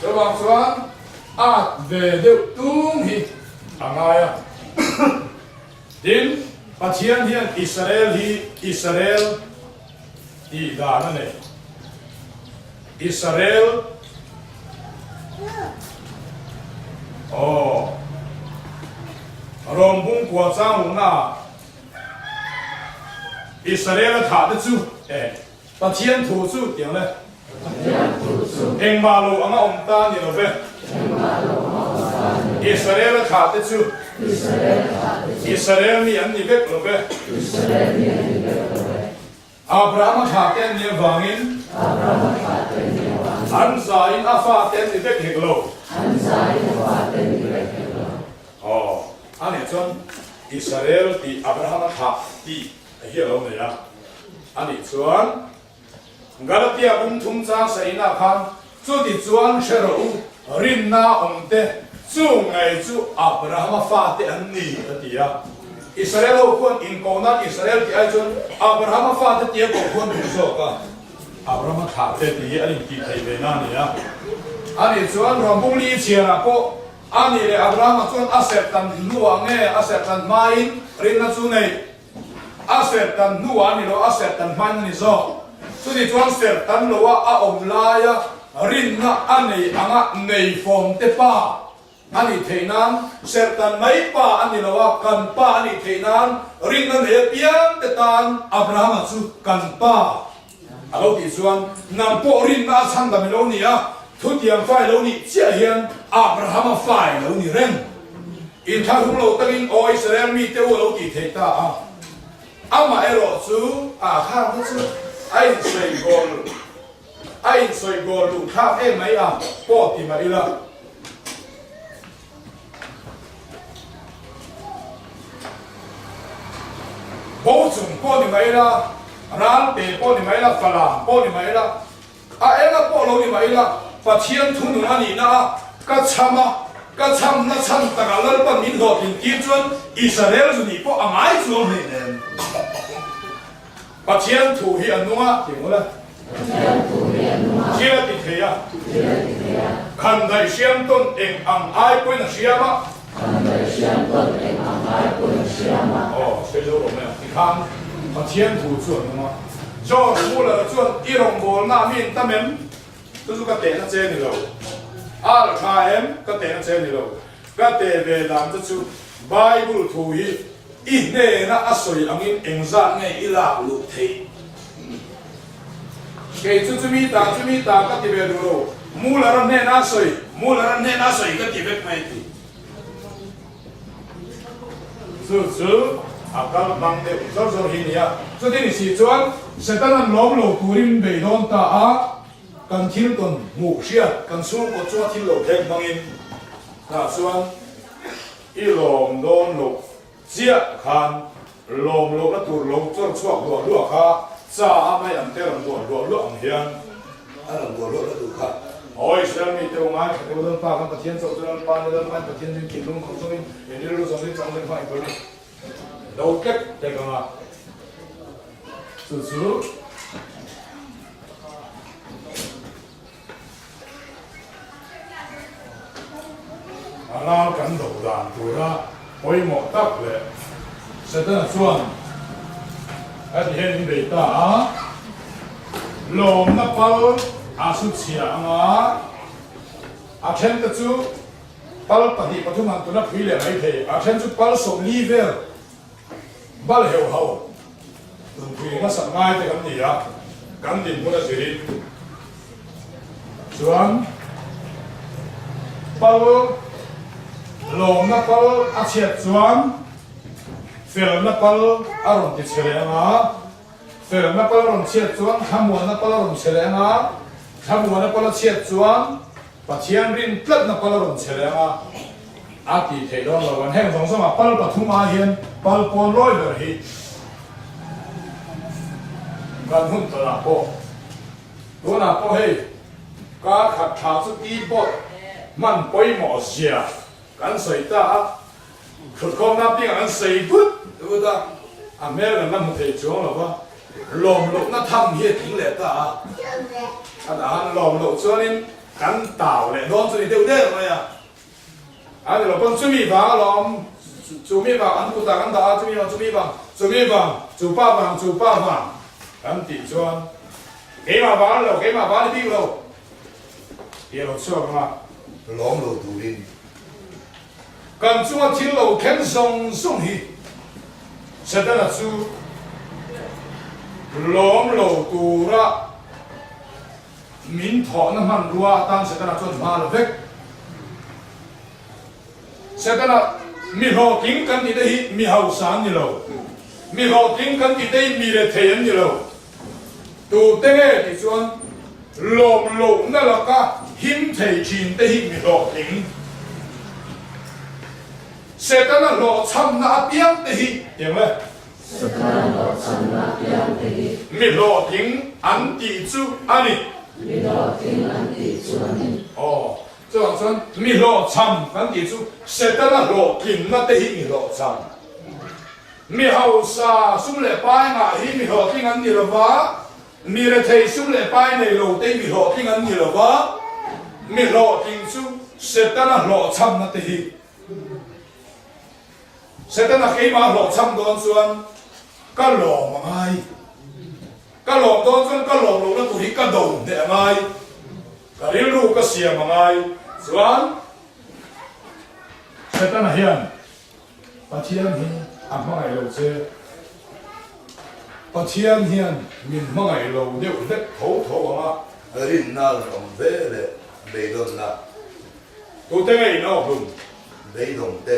Chuvang chuan at ve deuh tung hi a ngai a. Tin, Pathian hian Israel hi Israel tih dan a nei. Israel aw Rom bungkua chang luhnaah Israel a thah te chu e Pathian thu chu tiang le. Engmah lo anga awm ta ni lo ve. Israel a thlah te chu Israel mi an ni vek lo ve. Abraham a thlah te an nih avangin an zaiin a fate an ni vek hek lo. Aw, a nih chuan Israel tih Abraham a thlah tih hi a lo nei a. A nih chuan Galatia bung thum chang sainah khan chuti chuan hre rawh u, rinna awmte chu ngei chu Abrahama fate an ni a ti a. Israel ho khuan inkoh nan Israel tih ai chuan Abrahama fate tia koh khuan duh zawk a, Abrahama thlahte tih hi an intih theih ve na a ni a. Ani chuan Rawng li chhiarah pawh a nih leh Abrahama chuan a serhtan hnuah nge a serhtan hmain rinna chu neih A serh tan hnuah a ni lo, a serh tan hmain a ni zawk. Chutih chuan serh tan loa a awm laia rinna a nei anga nei fawmte pa a nih theih nan, serh tan mai pa a ni lo a, kan pa a nih theih nan rinna nei apiangte tan Abrahama chu kan pa a lo tih chuan nang pawh rinna a chhandam i lo ni a, thutiang fa i lo nih chiah hian Abrahama fa i lo ni reng. Inthlahrung lo takin aw Israel mite u a lo tih theih ta a, amah erawh chu a thlak na chu a insawi goal a insawi goal luh thlak em mai a pawh ti mah ila. Bo chung pawh ni mah ila, ral pe pawh ni mah ila, falam pawh ni mah ila, A enga pawh lo ni mah ila, Pathian thunung a nihna a ka chham a, ka chhamna chhan takah Lalpan min hlawhtlin tir chuan Israel zu nih pawh a ngai chuang hlei nen. Pathian thu hi a nung a, ti ngawt a. Thil a ti thei a. Khandaih hriam tawn eng ang ai pawhin a hriam a. Aw, sawi zo rawh mai ang. Tikhan Pathian thu chu a nung a. George Muller-a chuan i rawngbawlna a mi in tam em? Chu chu ka tehna che ni lo. Al tha em? Ka tehna che ni lo. Ka teh ve dan te chu Bible thu hi i hnena a sawi angin engzat nge i lak luh theih? Kei chu chumi ta chumi ta ka ti ve duh lo. Muller-a hnena a sawi, Muller-a hnena a sawi ka ti vek mai ti. Chu chu a kal hmang deuh zawr zawr hi nia. Chuti ni si chuan Setana'n lawm lo turin bei dawn ta a, kan thil tawn hmuh hriat kan chhungkaw chunga thil lo thleng hmangin tah chuan i lawm dawn loh chiah khan lawm lohna tur lo chawr chhuak hluah hluah kha cha a mai ang te rawn buah hluah hluah ang hian a rawn buah hluah hluah duh kha. Aw Israel mite u ngaithla teh u Lalpa kan Pathian chauh chu Lalpa ni Lalpa in Pathian chu in thinlung khawp chungin in rilru zawng zawng chang zawng hmang in tur a ni lo tlek tlek ang a chu chu A ral kan do dan tura pawimawh tak leh Setana chuan heti hian in bei ta a, lawmna pal a su chhia anga a then te chu pal pahnih pathum han tuna phui leh mai thei, a then chu pal 40 vel bal heuh ho tun phui hmasak ngai te kan ni a, kan dinhmun a zirin. Chuan pal lawmna pal a chhiat chuan felna pal a rawn ti chhe leh ang a, felna pal a rawn chhiat chuan thlamuanna pal a rawn chhe leh ang a. Thlamuana pawla chhiat chuan Pathian rin tlatna pal a rawn che leh ang a, a tih theih dawn lo. An heng zawng zawngah pal pathumah hian pal pawn lawi ber hi kan hun tawnah pawh tunah pawh hei kar khat tha chu keyboard hman pawimawh zia kan sawi ta a, thutkhawmna piangah kan sawi vut vut a, a hmel kan la hmu thei chuang lo va. Lawm lohna tham hi a tling leh ta a, a dah han lawm loh chuanin kan tau leh dawn chu ni deuh der mai a, a ni lo pawn chumi vang alawm, chumi vang an kutah kan dah a, chumi vang, chumi vang, chumi vang, chu pa vang, chu pa vang kan tih chuan keimah vang a ni lo, keimah vang a ni bik lo tih a lo chhuak ang a. Lawm lo turin Kan chunga thil lo thleng zawng zawng hi Setana chu lawm lo tura min thawhna hmanrua atan Setana chuan hma la vek. Setana mi hlawhtling kan tihte hi mi hausa an ni lo, mi hlawhtling kan tihte hi mi rethei an ni lo. Tute nge tih chuan lawm lohna laka him thei thin te hi mi hlawhtling. Setana hlawhchhamna apiang te hi tiang le. Setana hlawhchhamna apiang te hi. Mi hlawhtling an tih chu a ni. Mi hlawhtling an tih chu a ni. Aw, chuvang chuan mi hlawhchham kan tih chu Setana hlawhtlinna te hi mi hlawhchham. Mi hausa sum leh pai ngah hi mi hlawhtling an ni lo va, mi rethei sum leh pai nei lo te hi mi hlawhtling an ni lo va, mi hlawhtling chu Setana hlawhchhamna te hi. Setana keimah hlawhchham dawn chuan ka lawm a ngai, ka lawm dawn chuan ka lawm lohna tur hi ka do hneh a ngai, ka rilru ka siam a ngai chuan Setana hian Pathian hi a hmangaih lo che. Pathian hian min hmangaih lo deuh hlek tho tho ang a. Rinna a rawn awm ve leh beidawnna. Tute nge in awk hlum? Beidawng te,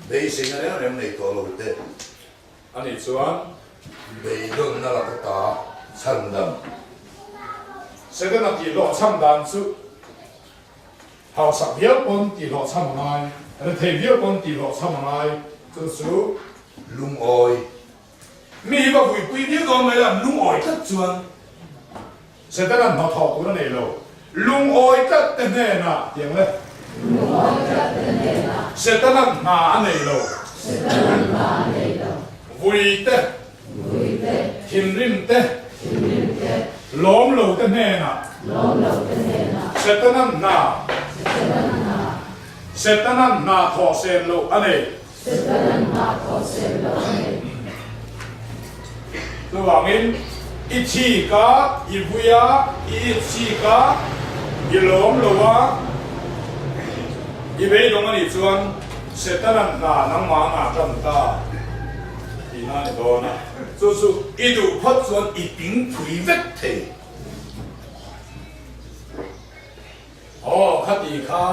beiseina reng reng nei tawh lo te. A nih chuan. Beidawnna laka ta chhandam. Setana tih hlawhchham dan chu. Hausak viau pawn tih hlawhchham a ngai, rethei viau pawn tih hlawhchham a ngai, chu chu lungawi. Mi hi va vuipui viau dawn mai la, lungawi tlat chuan Setana'n hnathawh tur a nei lo. Lungawi tlat te hnenah tiang le. Lungawi tlat te hnenah. Setana'n hna a nei lo. Setana'n hna a nei lo. Vui te. Vui te. Thinrim te. Thinrim te. Lawm lo te hnenah. Lawm lo te hnenah. Setanan hna. Setanan hna. Setanan hna thawh sen loh a nei. Setanan hna thawh sen loh a nei. Chuvangin i chik a, i vui a, i itchik a, i lawm lo a, i beidawng a nih chuan Setanan hna nangmah a ngah tan ta tihna a ni dawn a. Chu chu i duh phawt chuan i ping phui vek thei. Aw, khati kha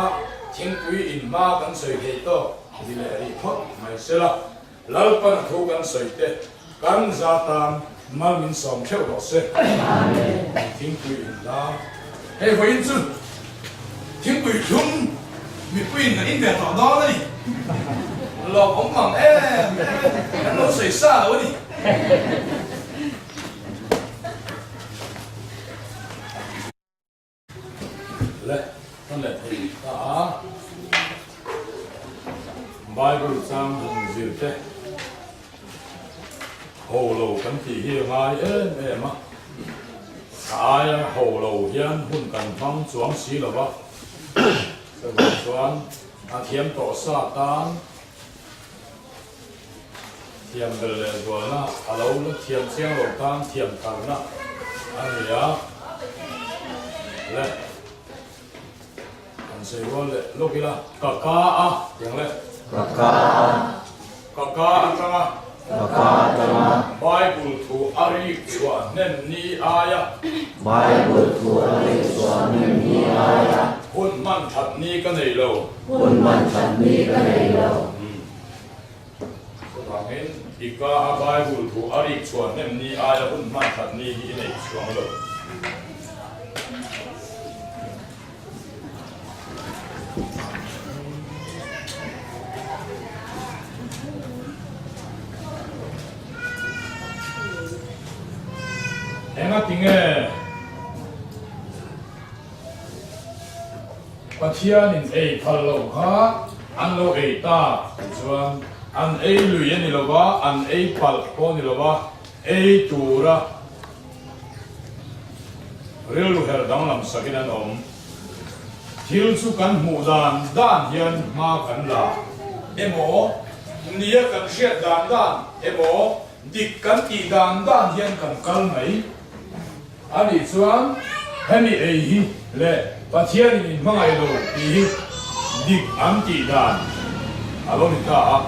thingpui in hma kan sawi thei tawk ti leh rih phawt mai sela, Lalpan a thu kan sawi te kan za tan mal min sawm theuh rawh se. Thingpui in la. Hei vawiin chu thingpui thlum mipuiin kan in ve tawh dawn a ni. Lawm awm mang em em e, kan lo sawi sa lo a ni. Le, kan leh thei ta a. Bible chang han zir te ho lo kan tih hi a ngai em em a. A aia ho lo hian hun kan hmang chuang si lo va. Chuvang chuan a thiam tawh sa tan Thiam bel leh zualna a lo la thiam chiang lo tan thiam tharna a ni a, le kan sawi rual leh lawk ila, ka ka a tiang le. Ka ka a. Ka ka atanga. Ka ka atanga. Bible thu a rik chhuah hnem ni aia. Bible thu a rik chhuah hnem ni aia. Hun hman that ni ka nei lo. Hun hman that ni ka nei lo. Chuvangin, i ka a Bible thu a rik chhuah hnem ni aia hun hman that ni hi i nei chhuang lo. Engatinge Pathianin ei phal loh kha an lo ei tak tih chuan an ei lui a ni lo va, an ei palh pawh a ni lo va, ei tura rilru herh danglam sakin an awm. Thil chu kan hmuh dan dan hian hma kan la emaw, nia kan hriat dan dan emaw, dik kan tih dan dan hian kan kal mai a nih chuan hemi ei hi leh Pathianin in hmangaih lo tih hi dik an tih dan a lo ni ta a.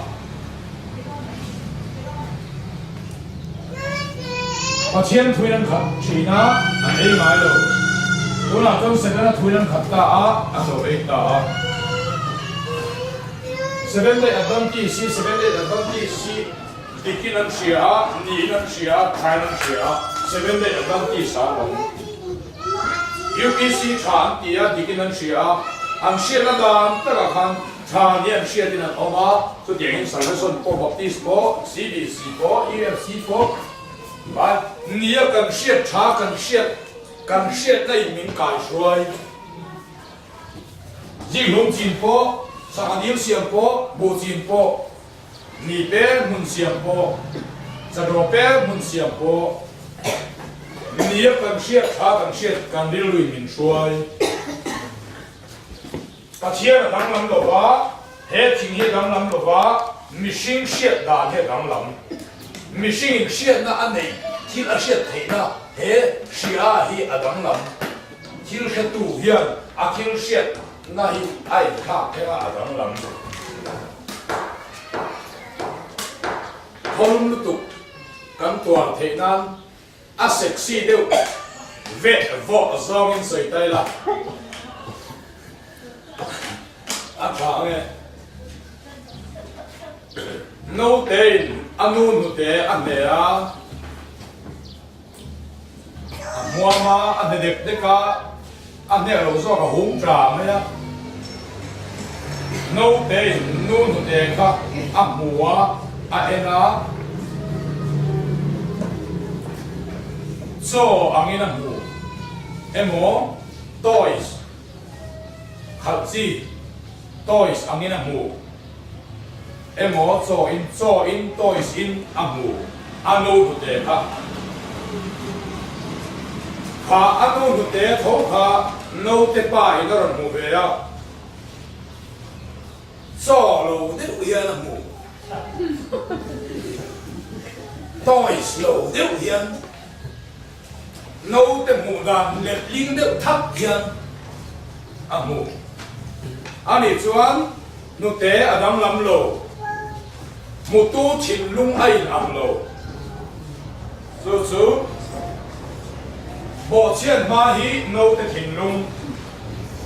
Pathian thuin an khat thin a, an ei ngai lo. Tunah chuan Setana thuin an khat ta a, an lo ei ta a. Seventh Day Adventist hi Seventh Day Adventist hi dikin an hria a, niin an hria a, thain an hria a, Seventh Day Adventist ah an awm. UPC tha an ti a, dikin an hria a, an hriatna dan takah khan tha ni an hriatin an awm a, chutiangin Salvation pawh, Baptist pawh, CBC pawh, UFC pawh, vai nia kan hriat tha kan hriat kan hriatna in min kaihruai. Zinghlum chin pawh, sangha dil siam pawh, buh chin pawh, Ni per hmun siam pawh, chadaw per hmun siam pawh, nia kan hriat tha kan hriat kan rilruin min hruai. Pathian a danglam lo va, he thing hi a danglam lo va, mihring hriat dan hi a danglam. Mihringin hriatna a neih, thil a hriat theihna he hria hi a danglam. Thil hretu hian a thil hriatna hi a inthlak thleng a, a danglam. Thawlum lutuk kan tuar theih nan a sexy deuh veh vawh zawngin sawi ta ila a tha ang e. Nautein a nu hnute a hne a, a hmuam a, a hne dek dek a, a hnek lo zawk a hum tla mai a. Nautein nu hnute kha a hmu a, a en a, chaw angin a hmu emaw toys khalh chi toys angin a hmu emaw chaw in chaw in toys in a hmu a nu hnute kha kha a nu hnute tho kha naute pa in a rawn hmu ve a chaw lo deuh hian a hmu toys lo deuh hian Naute hmuh dan letling deuh thak hian a hmu. Ani chuan hnute a danglam lo, hmutu thinlung a in ang lo. Chu chu bawhchhiat hma hi naute thinlung,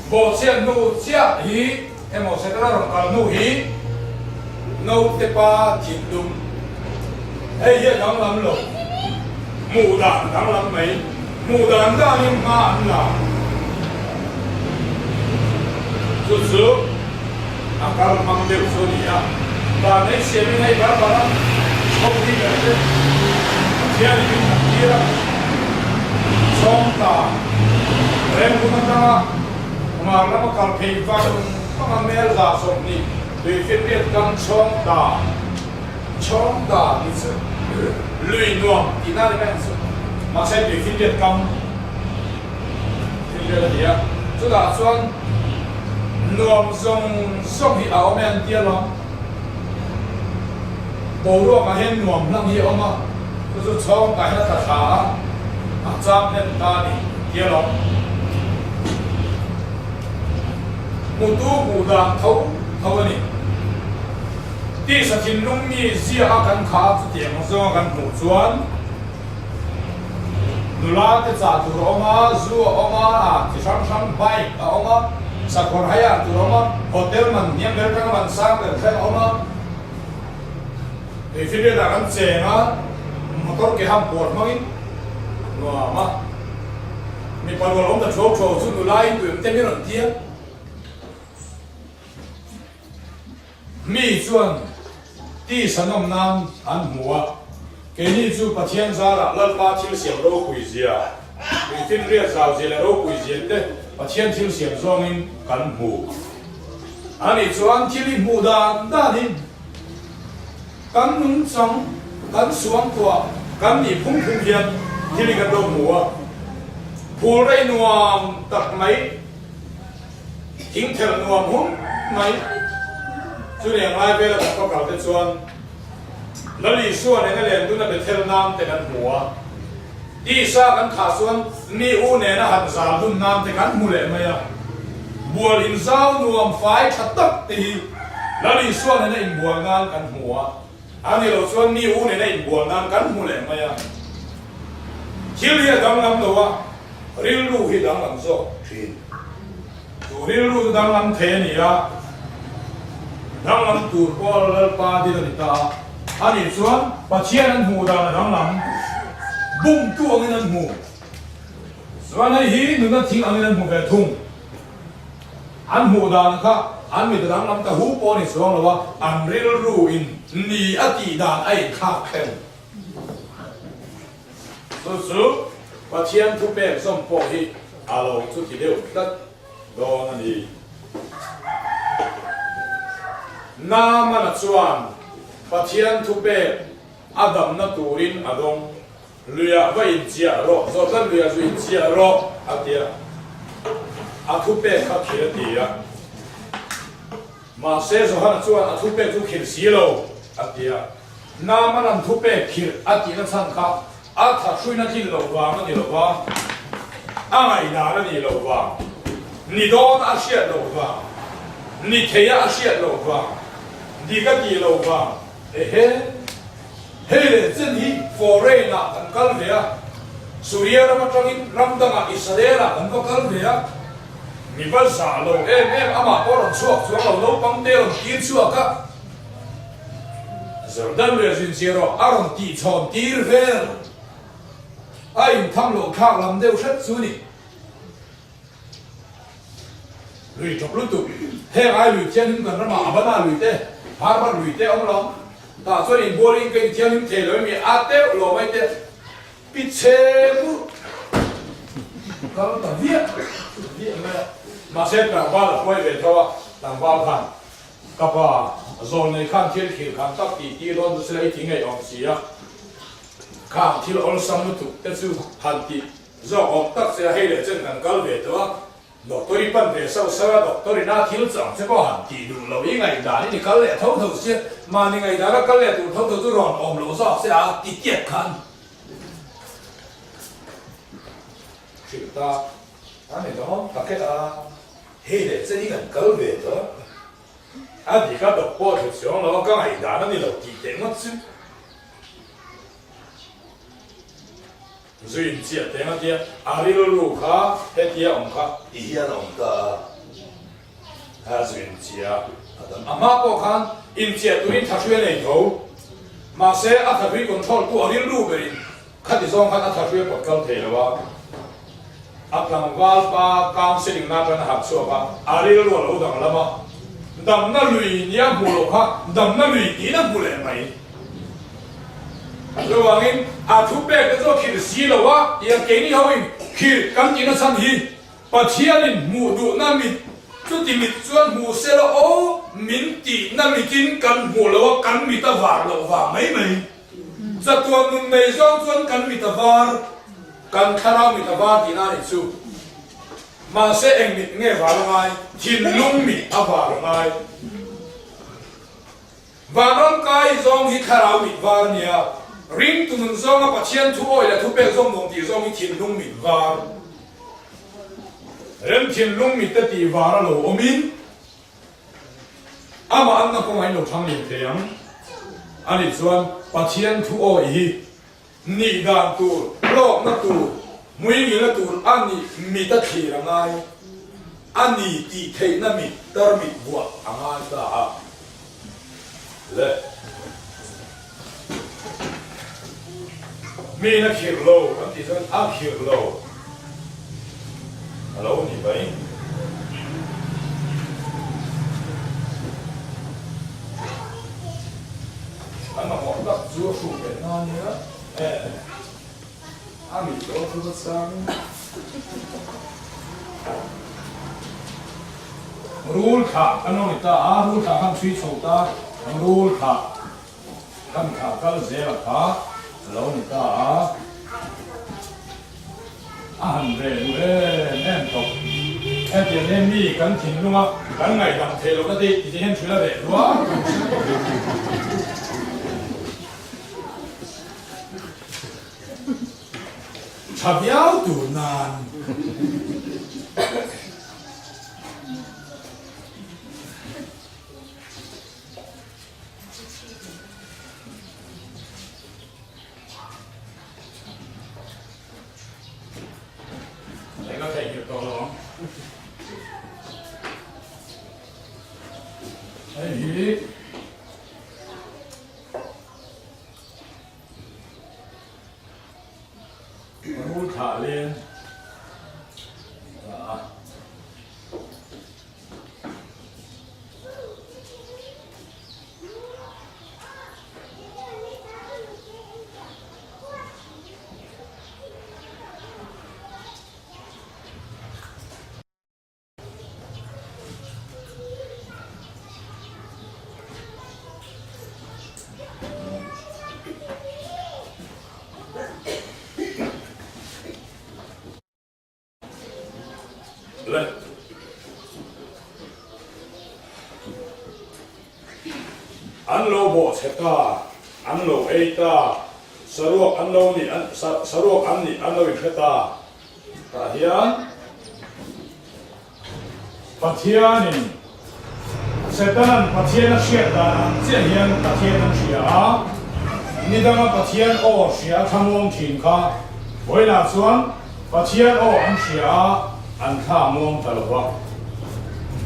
bawhchhiat hnu chiah hi emaw Setana rawn kal hnu hi naute pa thinlung. Hei hi a danglam lo, hmuh dan a danglam mai. Hmuh dan danin hma an la. Chu chu a kal hmang deuh chu a ni a. Dan ei siamin hei bar bar a chho hi ber te Pathianin min han tir a. Chawngta remhmun atanga hmar lama kal phei vang vanga mel 120 tuifinriat kam chawngta Chawngta tih chu lui nuam tihna a ni mai ang chu. Mahse tuifinriat kam finriat a ni a, chutah chuan nuam zawng zawng hi a awm e an ti alawm. Boruakah hian nuam hlang hi a awm a, chu chu chawngtah hian a tla thla a, a cham hlen ta a ni ti alawm. Hmutu hmuh dan tho tho a ni. Tisa thinlung mi ziah a kan kha chutiang zawnga kan hmuh chuan nula te chah tur a awm a, zu a awm a, ah chi hrang hrang bike a awm a, sakawr hire tur a awm a, hotel man hniam ber atanga man sang ber thleng a awm a, tuifinriat ah kan cheng a, motor ke ham puar hmangin nuam a, mipa rual awm ta thuau thuau chu nula in duh em te min rawn ti a. Mi chuan tisa nawm nan an hmu a. Keini chu Pathian zarah Lalpa thil siam ropui zia, Tuifinriat zau zia leh ropui zia te Pathian thil siam zawngin kan hmu. Ani chuan thil i hmuh dan danin kan nungchang, kan suangtuah, kan nih phung phung hian thil i kan lo hmu a. Phul rei nuam tak mai, thingthelh nuam hum mai chu leng lai vela kan va kal te chuan Lal Isua nena len duna Bethel nam te kan hmu a, tisa kan thah chuan mi u nena han zal dun nam te kan hmu leh mai a. Bual inzau nuam fai tha tak te hi Lal Isua nena inbual nan kan hmu a, a ni lo chuan mi u nena inbual nan kan hmu leh mai a. Thil hi a danglam lo a, rilru hi danglam zawk thin. Chu rilru chu danglam thei a ni a, danglam tur pawh Lalpa dil a ni ta a. Ani chuan Pathian an hmuh dan a danglam, bumtu angin an hmu. Chuan hei hi nuna thing angin an hmu ve thung. An hmuh dan kha an mit a danglam ta hu pawh a ni chuang lo a, an rilru in ni a tih dan a inthlak thleng. Chu chu Pathian thupek zawm pawh hi a lo chuti deuh tlat dawn a ni. Naamana chuan Pathian thupek a damna turin a dawng, Luiah va inchiah rawh, Jordan luiah zu inchiah rawh, a ti a. A thupek kha khir a ti a. Mahse Johana chuan a thupek chu khir si lo, a ti a. Naamanan thupek khirh a tihna chhan kha a thathruina tlin loh vang a ni lo va, a ngaihdan a nih loh vang, ni dawn a hriat loh vang, ni theia a hriat loh vang, dik a tih loh vang, ehe, hei leh chen hi foreign ah kan kal ve a, Suria ram atangin ram dangah Israel ah kan va kal ve a, mi va zah lo em em, amah pawh rawn chhuak chuang lo, naupang te rawn tir chhuak a. Jordan leh zinchia erawh a rawn tihchhawn tir vel. A intham loh thlak lam deuh hret chu ni. Lui ṭawp lutuk. Heng ai lui thianghlim kan ramah Abana lui te, Harvard lui te awm lo. Tah chuan inbualin ka inthianghlim thei lo emi a teuh lo mai te. Pi chhe mur kal ta viah viah mai a. Mahse tlangval a hruai ve tho a, tlangval khan Ka pa, zawn nei khan thil khir khan tak tih tir dawn chu sila i ti ngei awm si a, khang thil awlsam lutuk te chu han tih zawk awm tak che a, hei leh chen kan kal ve tawh a, doctor i pan ve sauh sauh a, doctor ina thil chang che pawh han tih duh loh i ngaihdan in i kal leh tho tho sia, mahni ngaihdan a kal leh tur tho tho chu rawn awm loh zawk che a ti tiat khan hrilh ta a ni dawn tak e a. Hei leh chen hi kan kal ve tawh a, a dik a dawk pawh thut chuang lo a, ka ngaihdan a ni lo tih teh ngawt chu. Zuin chiah teng a tia, a rilru kha hetia awm kha. Ti hian a awm ta a. A zuin chiah a hma pawh khan inchiah turin thahrui a nei tho, mahse a thahrui control tu a rilru berin Khati zawng khan a thahrui a pawt kal thei lo a, a tlangval pa counselling na atan a harh chhuak a, a rilru a lo danglam a, damna lui nia hmuh loh kha damna lui tiin a hmu leh mai. Chuvangin a thupek te chu a khirh si lo a, tiang keini hoin khirh kan tihna chhan hi Pathianin hmuh duhna mit chuti mit chuan hmuh se la aw, min tihna mitin kan hmuh lo a, kan mit a var loh vang mai mai. Chatuan nun nei zawng chuan kan mit a var, kan thlarau mit a var tihna a nih chu. Mahse eng mit nge var a ngai? Thinlung mit a var a ngai. Vanram kai zawng hi thlarau mit var a nia, ringtu nun zawnga Pathian thu awi leh thupek zawng nuam tih zawng hi thinlung mit var. Rem thinlung mit te tih var a lo awmin, Amah anna kawngah in lo thang lian thei ang. Ani chuan Pathian thu awi hi nih dan tur, hlawkna tur, hmuingilna tur a nih mit a thlir a ngai. A ni tih theihna mit tarmit vuah a ngai ta a. Le. Miin a khirh lo kan tih chuan a khirh lo a lo ni mai. An mamawh tak chu. chu a hruk leh hna a nia. A mit pawh a thu chang. Rul thlah kan lo ni ta a, rul thlah khan hrui chho ta, rul thlah kan thlah kal zel a kha a lo ni ta a, a han reh duh em em tawp. Hetiang hian mi kan thinlunga kan ngaihdam theih lohna te ti hian hril a reh duah. Tha viau tur nan. Eng a theihnghilh tawh lo ang. Hei hi. Rul thlah leng ta a. Le. An lo bawhchhe ta, an lo ei ta, saruak an lo nih, saruak an nih an lo inhre ta. Tah hian Pathianin Setanan Pathian a hriat dan ang chiah hian Pathian an hria a, ni danga Pathian aw hria a thlamuang thin kha vawiinah chuan Pathian aw an hria a, an thla muang ta lo va.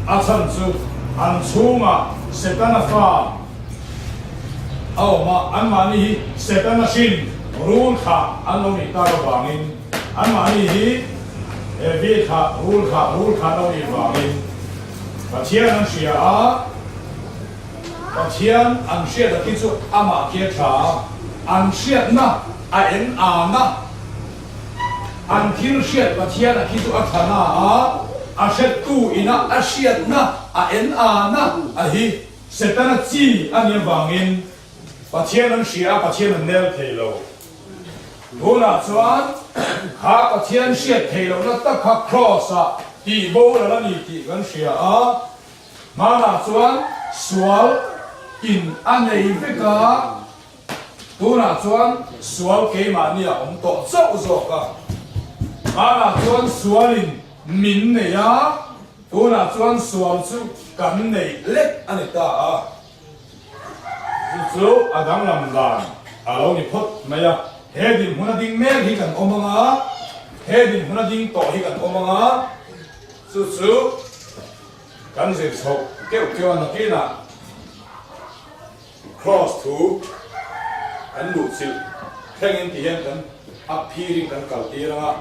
A chhan chu an chhungah Setana fa a awm a, anmahni hi Setana hrin rul thlah an lo nih tak avangin. Anmahni hi he vi thlah, rul thlah, rul thlah lo nih vangin Pathian an hria a, Pathian an hriat a khi chu amah khi a tha a, an hriatna a eng an a, an thil hriat Pathian a khi chu a tha na a, a hrettu ina a hriatna a eng an a a hi Setana chi a nih avangin Pathian an hria a, Pathian an nel thei lo. Tunah chuan kha Pathian hriat theih lohna tak kha Kraws-ah tih boral a ni tih kan hria a, hmanah chuan sual in a nei vek a, tunah chuan sual keimahni a awm tawh chauh zawk a, hmanah chuan sualin min nei a, tunah chuan sual chu kan nei lek a ni ta a. Chu chu a danglam dan a lo ni phawt mai a, he dinhmun a ding mek hi kan awm ang a, he dinhmun a ding tawh hi kan awm ang a, chu chu kan zir chhoh keuh keuh a nakinah Kraws thu kan luhchilh thlengin ti hian kan a phirin kan kal tir ang a.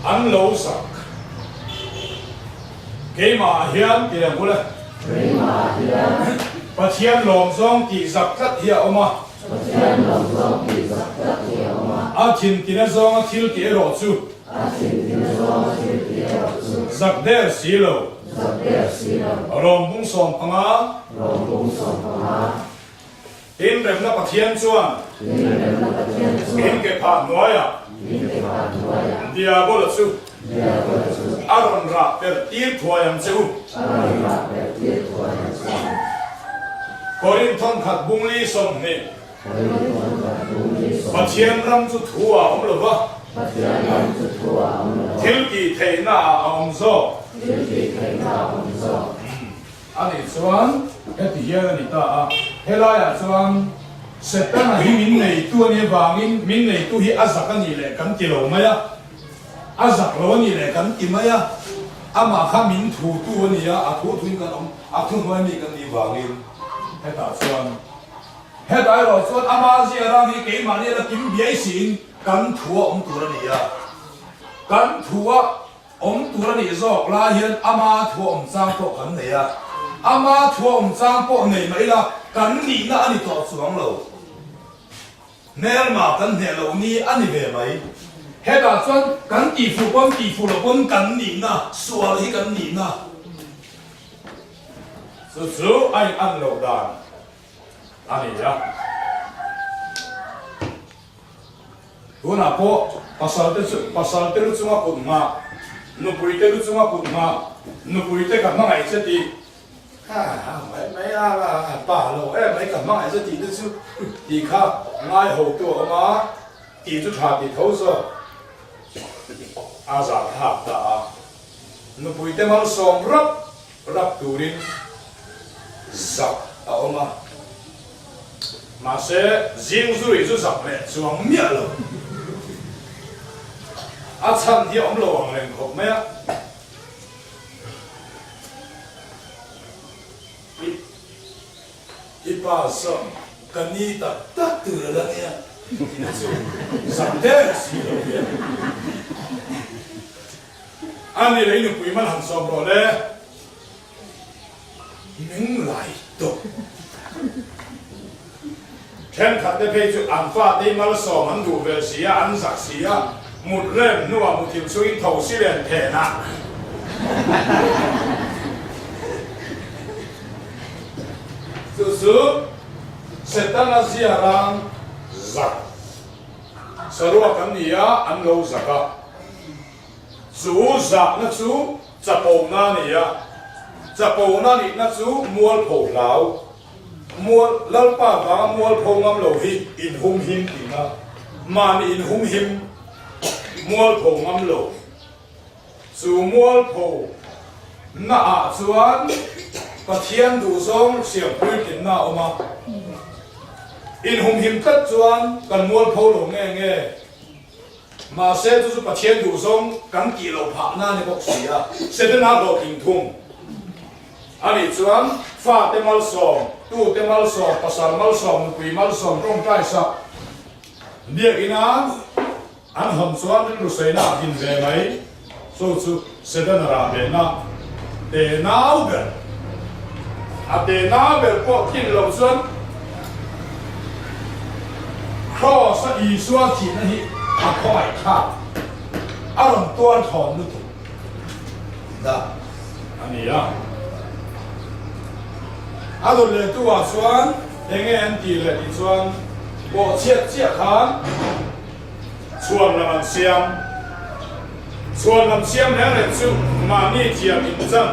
An lo sak. Keimah ah hian ti ang bul e. Keimah ah hian. Pathian lawm zawng tih zak tlat hi a awm a. Pathian lawm zawng tih zak tlat hi a awm a. A thintina zawnga thil tih erawh chu. A thintina zawnga thil tih erawh chu. Zak der si lo. Zak der si lo. Rawng bung 15. Rawng bung 15. Tin, Remna Pathian chuan. Tin, Remna Pathian chuan. In ke phah hnuaiah. In ke phah hnuaiah. Diabola chu. Diabola chu. A rawn rah per tir thuai ang che u. A rawn rah per tir thuai ang che u. Korinthon khat bungli 20. Korinthon khat bungli 20. Pathian ram chu thu ah a awm lo va. Pathian ram chu thu ah a awm lo. Thil tih theihna ah a awm zawk. Thil tih theihna ah a awm zawk. A nih chuan heti hian a ni ta a, helaiah chuan Setana hi min neitu a nih avangin min neitu hi a zak a nih leh kan ti lo mai a, a zak lo a nih leh kan ti mai a, amah kha min thutu a ni a, a thu thuin kan awm, a thuhnuai mi kan nih vangin hetah chuan hetah erawh chuan ama zia rang hi keimahni a la kim biai siin kan thu a awm tur a ni a, kan thu a. Awm tur a nih zawk lai hian ama thua awm chang pawh kan nei a, ama thua awm chang pawh nei mah ila kan nihna a ni tawh chuang lo. Hmelma kan hneh loh ni a ni ve mai. Hetah chuan kan tihfuh pawn tihfuh loh pawn kan nihna, sual hi kan nihna. Chu chu a in an loh dan a ni a. Tunah pawh pasal te chu pasal te lu chunga kut nghah, nupui te lu chunga kut nghah, nupui te ka hmangaih che tih, ha ha mai mai a a pa lo em mai ka hmangaih che tih te chu tih kha ngai ho tu a awm a, tih chu tha tih tho zawk a zah thlak ta a, nupui te malsawm rap rap turin zak a awm a, mahse zing zui chu zak leh chuang miah lo. A chhan hi a awm lo ang reng khawp mai a. I i pa saw ka ni tak tak tur a la nia tih te chu zak der si lo hian. A ni lei nupui man han sawm rawh le. Meng lai tawh. Thenkhat te phei chu an fate hi malsawm an duh ve si a, an zak si a, mut rem hnuah muthilh chungin tho si len phen a. Chu chu Setana zia rang zak saruak an ni a, an lo zak a. Chu zahna chu chapona a ni a, chapona nihna chu mualpho hlau, mual, Lalpa vanga mualpho ngam lo hi inhumhim tihna, mahni inhumhim mualpho ngam lo. Chu mualpho naah chuan Pathian duhzawng siam puitlinna a awm a, inhumhim tlat chuan kan mualpho lo nge nge. Mahse chu chu Pathian duhzawng kan tih loh phahna a ni bawk si a, Setana hlawhtling thung a nih chuan fate malsawm, tute malsawm, pasal malsawm, nupui malsawm, tawngtai sak biakina an hawn chuan rilru sawiina a din ve mai. Chu chu Setana rah behna te nau ber, a te nau ber pawh tlin loh chuan Kraws a Isua thihna hi a khawngaih thlak, a rawn tuar thawn lutuk dah a ni a. A rawn lehtu ah chuan enge an tih leh tih chuan bawhchhiat chiah khan, Chhuan lam an siam. Chhuan lam siam reng reng chu mahni thiam in chan.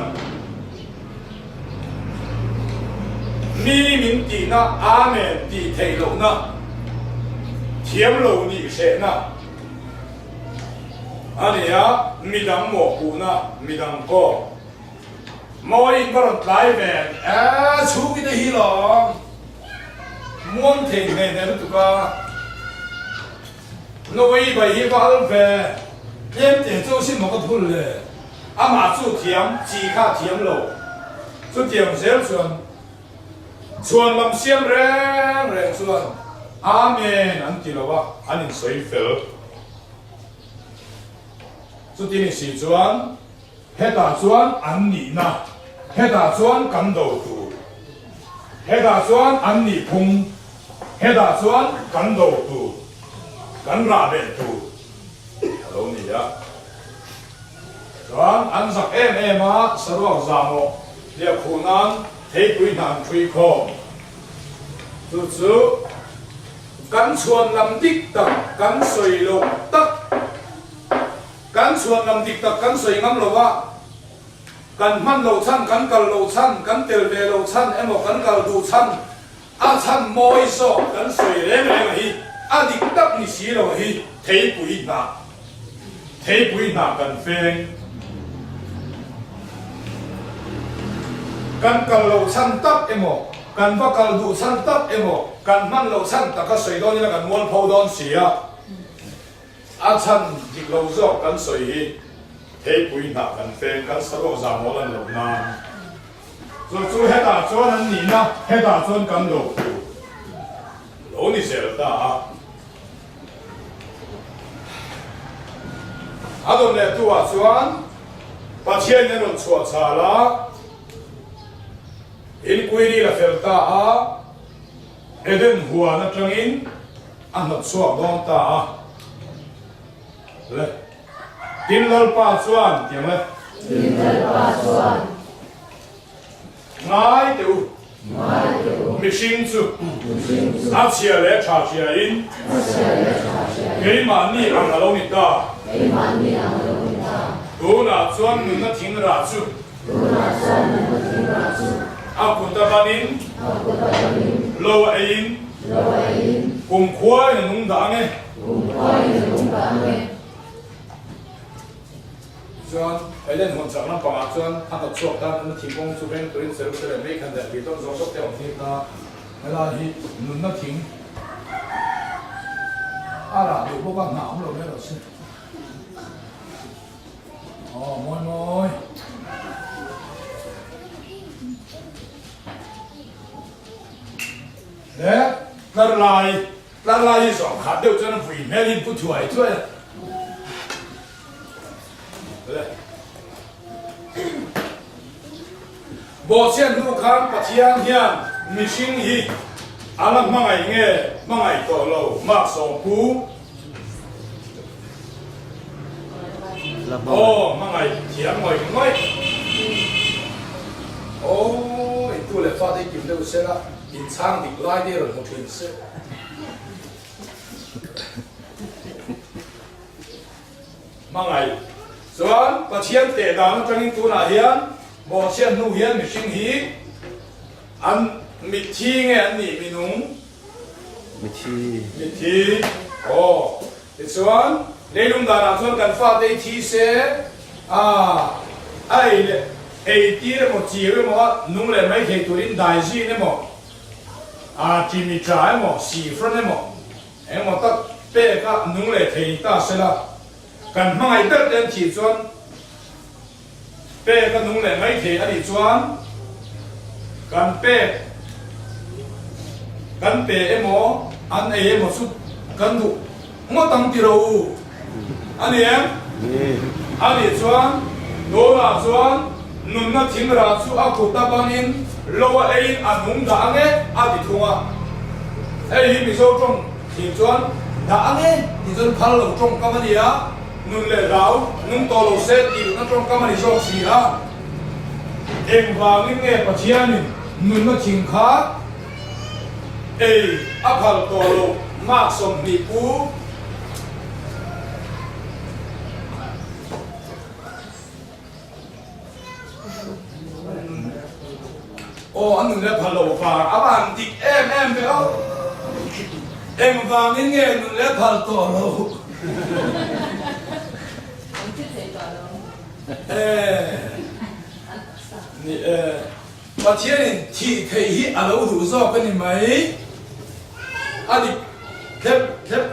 Mi min tihna Amen tih theih lohna, thiam lo nih hrehna a ni a, midang mawhpuhna, midang kawk. Mawi in ka rawn tlai ve e, chhungite te hi lawm muang thei hne hne lutuk a, Nawi bai hi va al ve, tlem te chu sin maw ka phul le, amah chu thiam chi kha thiam lo, chutiang zel chuan chhuan lam siam reng reng chuan Amen an ti lo a, an insawi fel. Chuti ni si chuan. Hetah chuan an nihna, hetah chuan kan do tur. Hetah chuan an nih phung, hetah chuan kan do tur, kan rah beh tur a lo ni a. Chuan an zak em em a, saruak zahmawh hliah khuh nan theipui hna an ṭhui khawm. Chu chu kan chhuan lam dik tak, kan sawi loh tak, Kan chhuan lam dik tak kan sawi ngam lo a, kan hman loh chhan, kan kal loh chhan, kan tel ve loh chhan emaw kan kal duh chhan a chhan mawi zawk kan sawi reng reng a hi a dik tak ni si lo a hi theipui hnah theipui hnah kan feng kan kal loh chhan tak emaw kan va kal duh chhan tak emaw kan hman loh chhan taka sawi dawn ila kan mualpho dawn si a. A chhan dik lo zawk kan sawi hi theipui hnah kan feng kan saruak zam awl an loh nan chu chu hetah chuan an nihna hetah chuan kan lo tur lo ni zel ta a. A dawn leh tu ah chuan. Pathianin a rawn chhuah chhal a, inquiry la fel ta a, Eden huan atangin a hnawt chhuak dawn ta a. Le. Tin Lalpa chuan tiang le. Tin Lalpa chuan. Ngai teh u. Ngai teh u. Mihring chu. Mihring chu. A chhia leh tha hria in. A chhia leh tha hria in. Keimahni ang a lo ni ta. Keimahni ang a lo ni ta. Tunah chuan nunna thing rah chu. Tunah chuan nunna thing rah chu. A kut a banin. A kut a banin. Lo a eiin. Lo a eiin. Kumkhua in a nung dah ang e. Kumkhua in a nung dah ang e. Chuan Eden hawn chak lampangah chuan a hnawt chhuak ta, nunna thing kawng chu veng turin Jerusalem mei khan leh beidawn zawng zawk te a awm tir ta. Helai hi nunna thing a rah duh bawk a, hnah awm lo mai rawh se. Aw mawi mawi. He tlar lai Tlar lai hi zawng khat deuh chuan vui hmel hi pu thuai thuai a. Bawhchhiat hnu khan Pathian hian mihring hi a la hmangaih nge hmangaih tawh lo mak sawmpu? Aw hmangaih thiam ngawih ngawih. Aw intu leh fate i kim deuh sela inchhang dik lai te rawn hmu thin se. Hmangaih chuan Pathian teh dan atangin tunah hian bawhchhiat hnu hian mihring hi an mitthi nge an nih minung? Mitthi. Mitthi. Aw. Tichuan leilung danah chuan kan fate hi thi se a a ei leh ei tir emaw chiu emaw a nung leh mai thei turin dai zin emaw a timi tha emaw sifran emaw engemaw tak pek a nung leh thei ni ta sela kan hmangaih ber te an thih chuan pek a nung leh mai thei a nih chuan kan pek kan pe emaw an ei emaw chu kan duh ngawt ang ti ro u a ni em? A nih chuan tunah chuan nunna thing rah chu a kut a bangin lo a eiin a nung dah ang e a ti thung a. Hei hi Mizo tawng thing chuan dah ang e tih chuan phal lo tawngkam a ni a, nun leh hlau nung tawh lo se tih lohna tawngkam a ni zawk si a. Engvangin nge Pathianin nunna thing kha Ei a phal tawh lo mark 20 pu. Aw a nun le phal lo vang a van dik em em ve aw. Engvangin nge nun le phal tawh lo. Ni e. Pathianin thih theih hi a lo duh zawk a ni mai. A dik thlep thlep.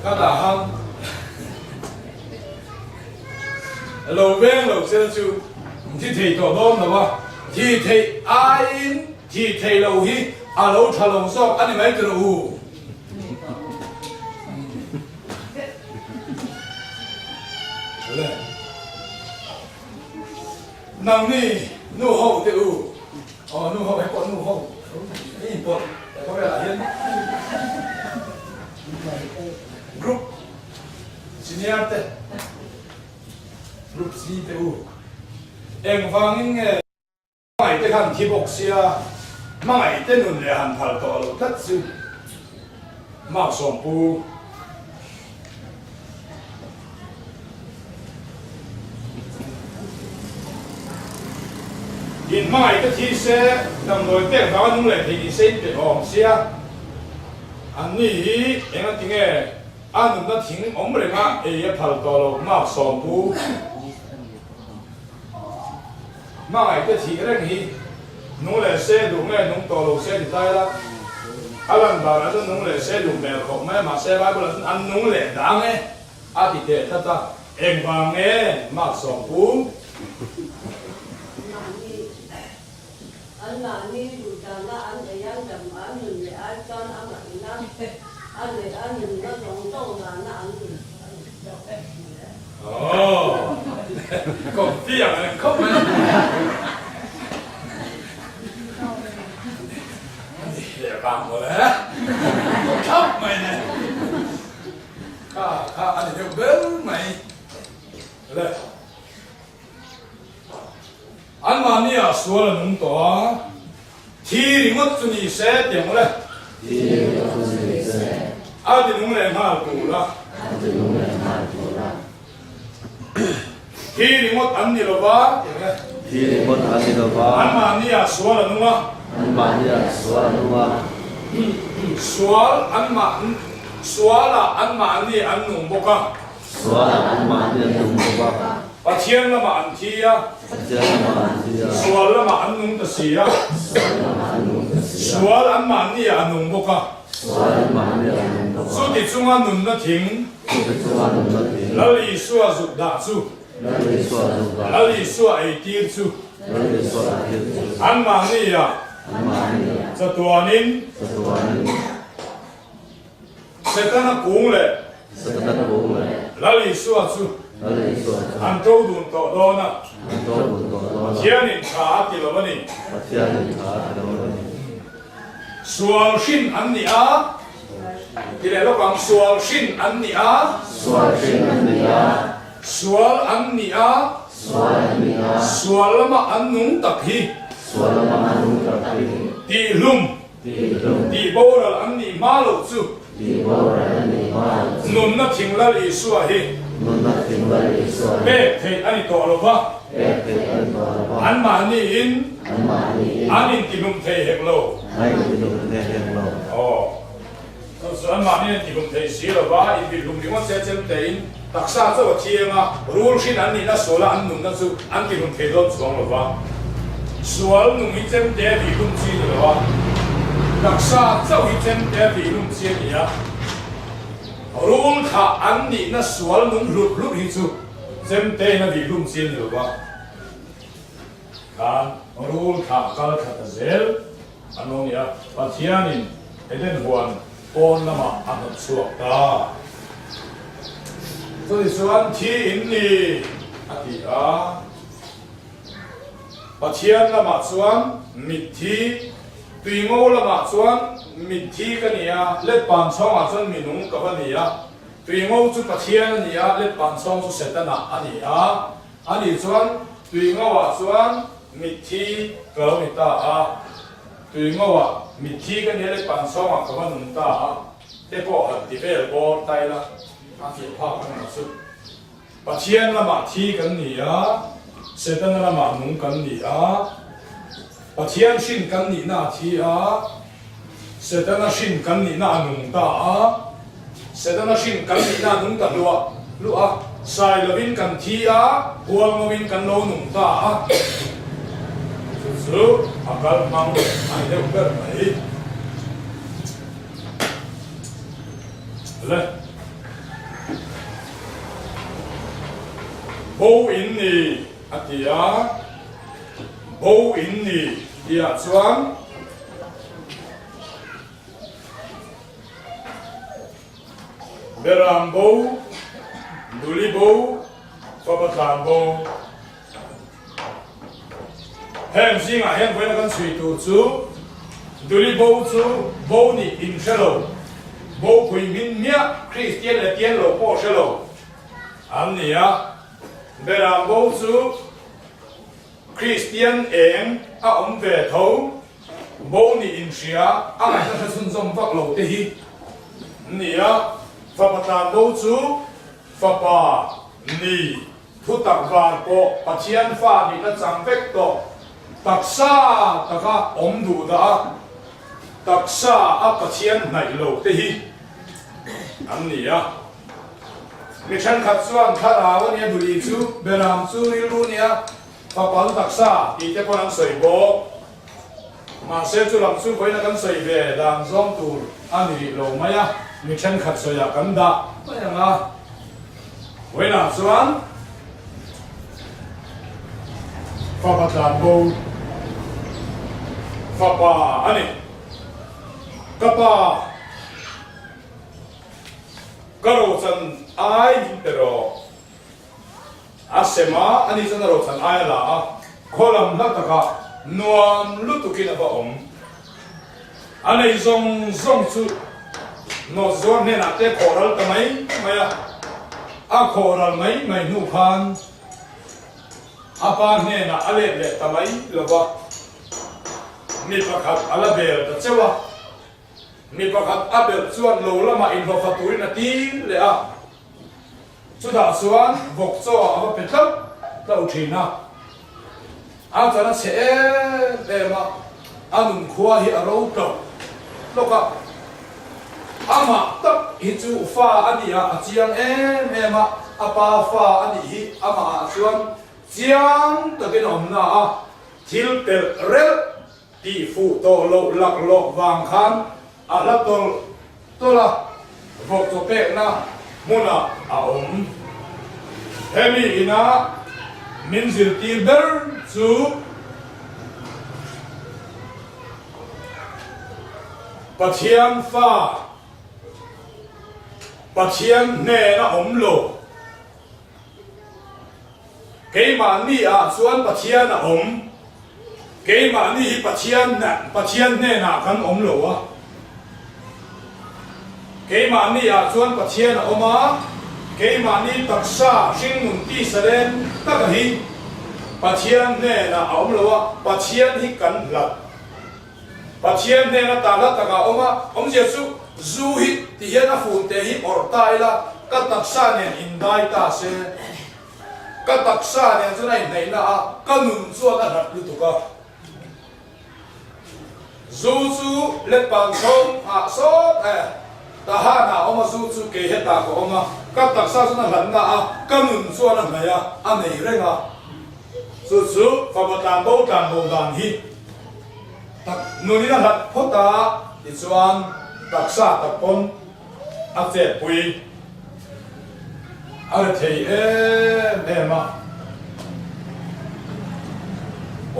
Ka dah hang. Lo veng lo sel chu thi thei tawh dawn lo a, thi theih aiin thih theih loh hi a lo tha lo zawk a ni mai tiraw u. Nangni nu ho te u, aw nu ho he pawh nu ho hei pawh he khawvelah hian group senior te group C te u engvangin nge Hmangaih te khan thi bawk sia, hmangaih te nun leh han phal tawh lo tlat chu Mark Sawmpu. In hmangaih te thi se, damdawi pek vanga nung leh thei ni se in pe awm sia, an ni hi enga tinge a nunna thing awm renga ei a phal tawh lo Mark Sawmpu. Hmangaih te thih reng hi nung leh se duh nge nung tawh lo se ti ta ila, a lan danah chuan nung leh se duh hmel khawp mai a, mahse Bible ah chuan an nung leh dang e a ti teh tlat a, engvang nge Mark Sawmpu? Mahni an mahni duh dana an ei an dam an nun leh ai chuan amah ina a leh a nunna zawng zawng dana an nun. Confi ang reng khawp mai a. Ani leh vang mawle. Thap mai ne. Kha kha ani deuh ber mai. Le. Anmahni ah sual a nung tawh a, thi ringawt chu ni se ti ang le. Thi ringawt chu ni se. A ti nung leh nghal tur a. A ti nung leh nghal tur a. Thi ringawt an ni lo va ti ang le. Thi ringawt an ni lo va. Anmahni ah sual a nung a. Anmahni ah sual a nung a. Sual anmah sual ah anmahni an nung bawk a. Sualah anmahni an nung bawk a. Pathian lamah an thi a. Pathian lamah an thi a. Sual lamah an nung ta si a. Sual lamah an nung ta si a. Sual anmahni ah a nung bawk a. Sual anmahni ah a nung bawk a. Chuti chunga nunna thing. Chuti chunga nunna thing. Lal Isua zuk dah chu. Lal Isua zuk dah. Lal Isua eitir chu. Lal Isua eitir chu. Anmahni ah. Anmahni ah. Chatuanin. Chatuanin. Setana kung leh. Setana kung leh. Lal Isua chu. Lal Isua chu. An to dun tawh dawn a. An to dun tawh dawn a. Pathianin tha a ti lo a ni. Pathianin tha a ti lo a ni. Sual hrin an ni a. Ti leh lawk ang, sual hrin an ni a. Sual hrin an ni a. Sual an ni a. Sual an ni a. Sual lama an nung tak hi. Sual lama an nung tak hi. Tihlum. Tih boral an nih hma loh chu. Nunna thing Lal Isua hi. Pek theih a ni tawh lo va. Anmahniin an intihlum thei hek lo. Aw. Chu chu anmahni an intihlum thei si lo va, intihlum ringawt se chem tein taksa chauh a thiang a, rul hrin an nihna suala an nunna chu an tihlum thei dawn chuang lo va. Sual nung hi chemte a tihlum chi ni lo a, taksa chauh hi chemte a tihlum chi a ni a. Rul thlah an nihna sual nung hlut hlut hi chu chemtein a tihlum chi a ni lo va. Khan rul thlah kal thla ta zel an lo ni a, Pathianin Eden huan pawn lamah a hnawt chhuak ta. Chutichuan thi in ni a ti a. Pathian lamah chuan mitthi, tuingo lamah chuan mitthi ka ni a, letpan chhawngah chuan minung ka va ni a. Tuingo chu Pathian a ni a, letpan chhawng chu Setana a ni a. Ani chuan tuingoah chuan mitthi ka lo ni ta a, tuingoah mitthi ka ni a, letpan chhawngah ka va nung ta a, te pawh han ti vel bawr ta ila a fiah phak ang chu. Pathian lamah thi kan ni a, Setana lamah nung kan ni a. Pathian hrin kan nihna a thi a, Setana hrin kan nihna a nung ta a. Setana hrin kan nihna a nung ta hluah hluah a, sai lovin kan thi a, hual ngawin kan lo nung ta a. Chu chu a kal hmang a ni deuh ber mai. Le. Bo in ni a ti a, bo in ni tihah chuan Beram bo, Duli bo, Fapa tlan bo. Heng zingah hian vawiina kan chhui tur chu Duli bo chu bo nih in hre lo, bo phui hmin miah Kristian leh tian lo pawh hre lo an ni a. Beram bo chu Kristian eng a awm ve tho, bo nih in hria a ngaihna hre chhunzawm vak lo te hi an ni a. Fapa tlan bo chu fapa ni. Thutak van pawh Pathian fa nihna chang vek tawh. Taksa taka awm duh dah a, taksa a Pathian hnaih lo te hi an ni a. Mi thenkhat chuan thlarau a nia duli chu, beram chu rilru nia, fapal taksa tih te pawn an sawi bawk. Mahse chu lam chu vawiina kan sawi ve dan zawng tur a ni rih lo mai a, mi thenkhat sawiah kan dah mai ang a. Vawiinah chuan fapa tlan bo fapa a ni. Ka pa ka rochan ai min pe rawh. A sem a, ani chuan a rochan ai a la a, khaw lam hla takah nuam lutukin a va awm. A nei zawng zawng chu nawt zuar hnenah te khawh ral ta mai mai a, a khawh ral mai mai hnu khan a pa hnenah a let leh ta mai lo va, mi pakhat a la bel ta cheuh a, mi pakhat a belh chuan lo lamah inhlawhfa turin a tir leh a. Chutah chuan vawk chaw a va pe tlauh tlauh thin a, a chan a chhe em em a, a nun khua hi a ro tlauh tlawk a, amah tak hi chu fa a nih ah a chiang em em a, a pa fa a nih hi amah ah chuan chiang takin a awm na a, thil pelh relh tih fuh tawh loh laklawh vang khan A hla tawlh tawlh a, vawk chaw pekna hmunah a awm. Hemi ina min zirtir ber chu Pathian fa, Pathian hnena awm lo. Keimahni ah chuan Pathian a awm. Keimahni hi Pathian Pathian hnenah kan awm lo a. Keimahni ah chuan Pathian a awm a, keimahni taksa hringnun tisa len taka hi Pathian hnenah a awm lo a, Pathian hi kan hlat. Pathian hnen ata hla takah a awm a, awmzia chu zu hi ti hian a fun te hi awrh ta ila, ka taksa nen indai ta se, ka taksa nen chuan a inhnaihna a, ka nun chuan a hlat lutuk a. Zu chu letpan chhawng ah sawt e, tahan ah a awm a, zu chu kei hetah ka awm a, ka taksa chuan a hlatna a, ka nun chuan a hnaih a, a nei reng a. Chu chu fapa tlanbo tlanbo dan hi tak nunin a hlat phawt a, tichuan taksa tak pawn a chetpui a ri thei em em a.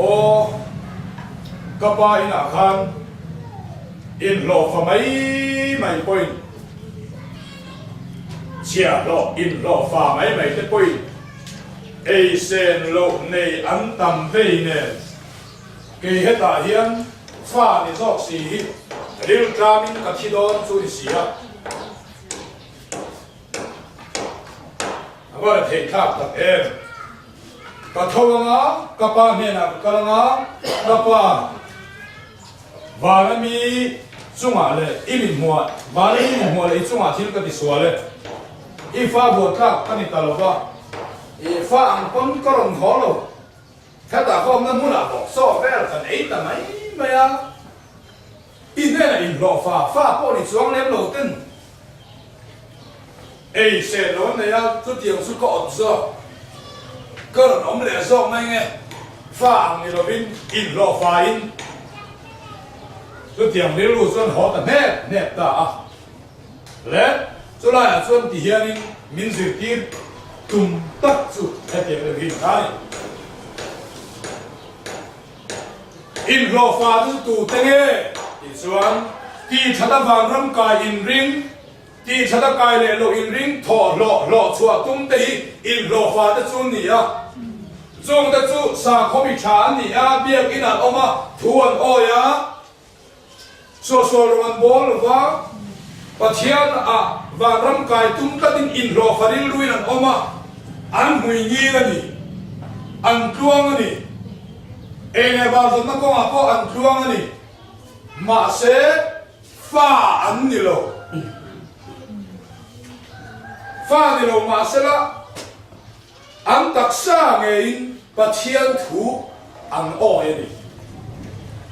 Aw ka pa inah khan inhlawhfa mai mai pawhin chhiahhlawh inhlawhfa mai mai te pawhin Ei sen loh nei an tam vei nen, kei hetah hian fa ni zawk si hi rilṭamin ka thi dawn chu ni si a. A va rethei thlak tak em? Ka tho anga, ka pa hnenah ka kal anga, ka pa vana mi chungah leh i min hmuah, vana mi min hmuah leh i chungah thil ka ti sual e. I fa buatlak ka ni ta lo va, i fa ang pawn ka rawn haw lo. Hetah ka awmna hmunah bawk saw vel kan ei ta mai mai a, i hnenah inhlawh fa fa pawh ni chuang lem lo ten ei seh lo an nei a, chutiang chu ka awt zawk, ka rawn awm leh zawk mai nge, fa ang ni lovin inhlawh fain chutiang rilru chuan haw ta hnep hnep ta a. Le, chulaiah chuan ti hianin min zirtir tum tak chu hetiang deuh hi a ni. Inhlawhfa chu tute nge? Tih chuan tih that a vanram kai inring, tih that a kai leh loh inring thawh hlawh hlawh chhuah tum te hi inhlawhfa te chu an ni a. Chungte chu sakhaw mi tha an ni a, biakin an awm a, thu an awi a. Suahsual rawng an bawl lo va, Pathian ah vanram kai tum tlatin inhlawhfa rilruin an awm a, an hmui ngil a ni, an tluang a ni. Ei leh bar zawnna kawngah pawh an tluang a ni, mahse fa an ni lo. Fa ni lo mahsela, An taksa ngeiin Pathian thu an awi a ni.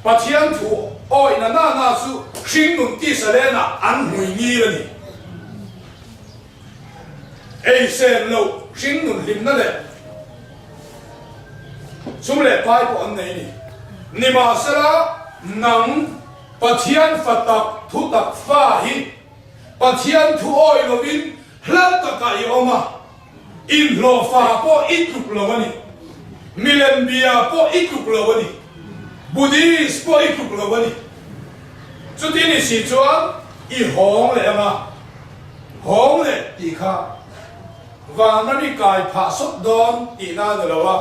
Pathian thu awihna na na chu hringnun tisa lenah an hmui ngil a ni. Ei sen loh hringnun hlimna leh sum leh pai pawh an nei a ni. Nimahsela nang Pathian fa tak thu tak fa hi Pathian thu awih lovin hla takah i awm a. Inhlawhfa pawh i tluk lo a ni. Milem bia pawh i tluk lo a ni. Buddhist pawh i tluk lo a ni. Chuti ni si chuan i hawng leh ang a, hawng leh tih kha. Vanram i kai phah sawt dawn tihna a ni lo a,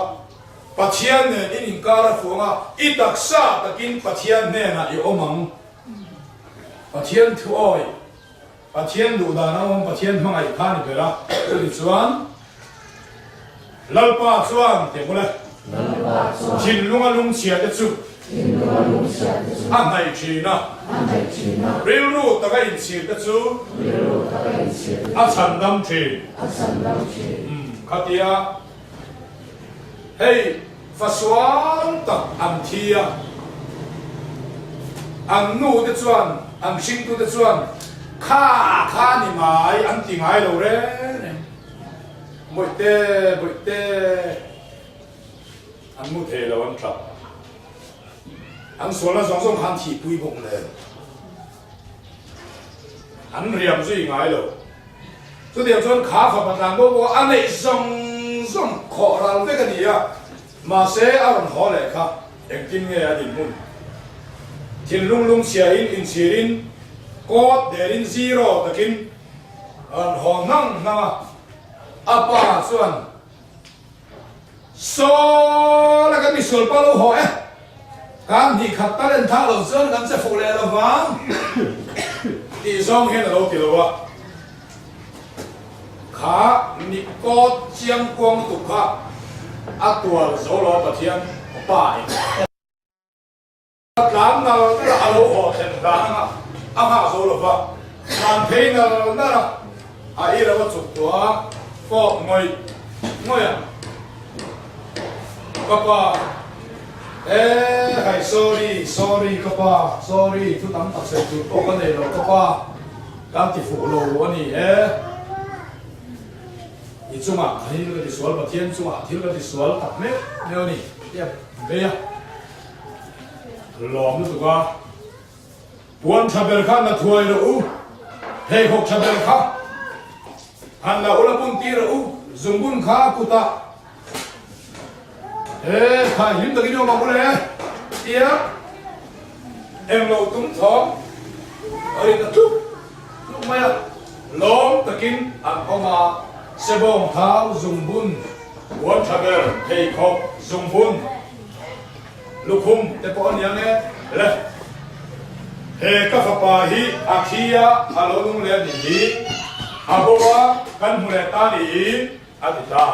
Pathian nen in inkar a fuh ang a, i taksa takin Pathian hnenah i awm ang. Pathian thu awi, Pathian duh dan a awm, Pathian hmangaih kha a ni ber a, chutichuan Lalpa chuan ti bul e, thinlunga lungchhia te chu a hnaih thin a, rilru taka inchhir te chu a chhandam thin. Khatia hei fasual tak an thi a, an nu te chuan, an hringtu te chuan kha kha ni mai an ti ngai lo reng reng. Bawihte, bawihte, an mu thei lo an tap. An sualna zawng zawng kha an thihpui bawk nen. An riam zui ngai lo. Chutiang chuan kha fapa tlan bo pawh a neih zawng zawng khawh ral vek a ni a, mahse a rawn haw leh kha engtin nge a dinhmun? Thinlung lungchhiain inchhirin kawt derin zero takin a rawn haw hnang hnang a, a pa chuan Saw la kan misual pa lo haw e, kan hnih khat tal en thah loh chuan kan che fuh leh lo vang tih zawng hian a lo ti lo a, kha mi kawt chiang kuang lutuk kha a tual zo lo a Pathian pa in. A tlan nal nal a, a lo haw thlen dan anga a nghah zo lo va, tlan phei nal nal a, a i lo a chuk tawh a, fawk ngawih ngawih a, Ka pa, e hai sorry, sorry ka pa, sorry thu tam tak sawi tur pawh ka nei lo ka pa, kan ti fuh lo a ni e, i chungah thil ka ti sual, Pathian chungah thil ka ti sual tak meuh meuh a ni, tia vei a. Lawm lutuk a, puan tha ber kha na thuai rawh u, pheikhawk tha ber kha han la ula bun tir rawh u, zungbun kha a kutah he khai hlim takin i awm ang ule tia englo tum thawm a rin a tluk tluk mai a, lawm takin an awm a, sebawng thau zungbun puan tha ber pheikhawk zungbun. Lukhum te pawh a ni ang e. Le, he ka fapa hi a thi a, a lo nung leh a nih hi, a bo a, kan hmu leh ta niin a ti ta.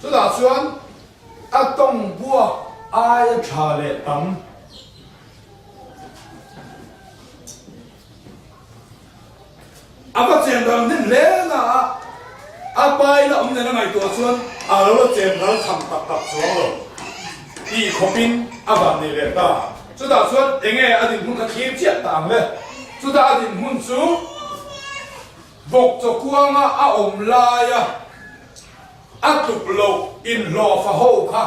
Chutah chuan a tawng buak aia tha leh tam. A va chen ral hnem hle na a, a paina awm nen a ngaihtuah chuan a lo la chen ral tham tak tak chuang lo tih khawpin a van nei leh ta. Chutah chuan enge a dinhmun kha thlir chiah ta ang le. Chutah a dinhmun chu vawk chaw kuanga a awm laia a tluk loh inhlawhfa ho kha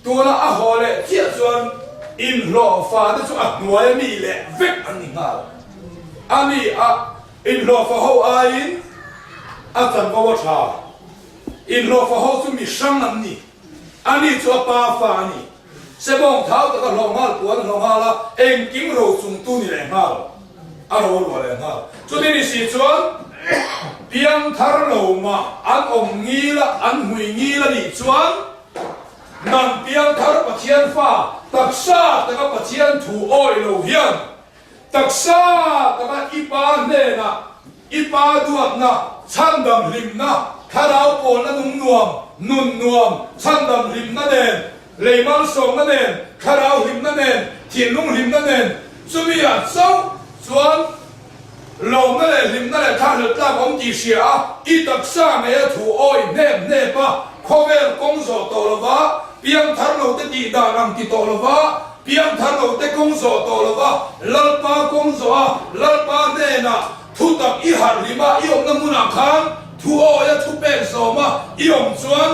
Tuna a haw leh chiah chuan inhlawhfa te chu a hnuai a mi leh vek an ni nghal. A ni a, inhlawhfa ho aiin a chanvo a tha. Inhlawhfa ho chu mi hrang an ni. A ni chu a pa fa a ni. Sebawng thau taka hlawh nghal puan a hlawh nghal a, engkim ro chungtu ni leh nghal. A ro ruah leh nghal. Chuti ni si chuan piangthar lo mah an awm ngil a, an hmui ngil a nih chuan, Nang piangthar Pathian fa taksa taka Pathian thu awih lo hian taksa taka i pa hnenah i pa duatna, chhandam hlimna, thlarau pawlna nung nuam, nun nuam, chhandam hlimna nen, lei malsawmna nen, thlarau hlimna nen, thinlung hlimna nen, chumi ah chauh chuan Lawmna leh hlimna leh thlahlel tlak awm tih hria a, i taksa ngeia thu awih hnep hnep a, khawvel kawng zawh tawh lova, piangthar lote tih dan ang ti tawh lova, piangthar lote kawng zawh tawh lova, Lalpa kawng zawh a, Lalpa hnenah thu tak i harh hlim a, i awmna hmunah khan thu awih a thu pek zawm a i awm chuan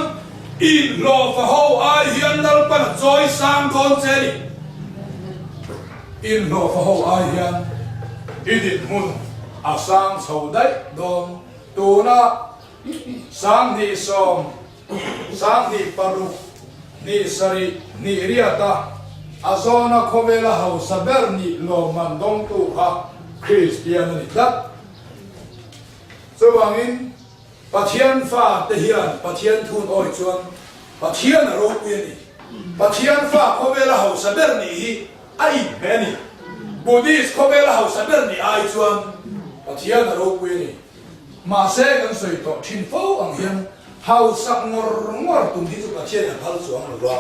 i inhlawhfa ho ai hian Lalpan a chawi sang dawn che a ni. Inhlawhfa ho ai hian i dinhmun a sang chho daih dawn. Tuna 20 sawm, 26, hnih sarih, hnih riata a zawna khawvela hausa ber nih lawmman dawngtu kha Kristian a ni tlat. Chuvangin Pathian fa te hian Pathian thun awi chuan Pathian a ropui a ni. Pathian fa khawvela hausa ber nih hi a inhmeh a ni. Buddhist khawvela hausa ber nih ai chuan Pathian a ropui a ni. Mahse kan sawi tawh thin fo ang hian hausak ngawr ngawr tum hi chu Pathian a phal chuang lo va.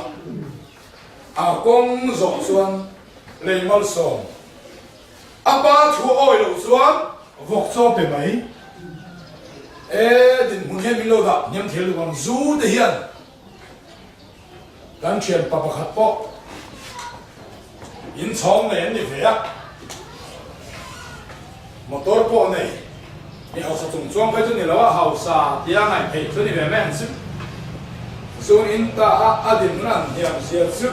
A kawng zawh chuan lei malsawm A pa thu a awi loh chuan vawk chaw pe mai. E dinhmun hian min lo dah hniam thei lutuk ang. Zu te hian kan thian pa pakhat pawh inchhawng nei an ni ve a, motor pawh nei mi hausa chung chuang phei chu ni lo a, hausa tia ngaih theih chu ni ve mai ang chu. Zun in ta a a dinhmun an hniam zia chu.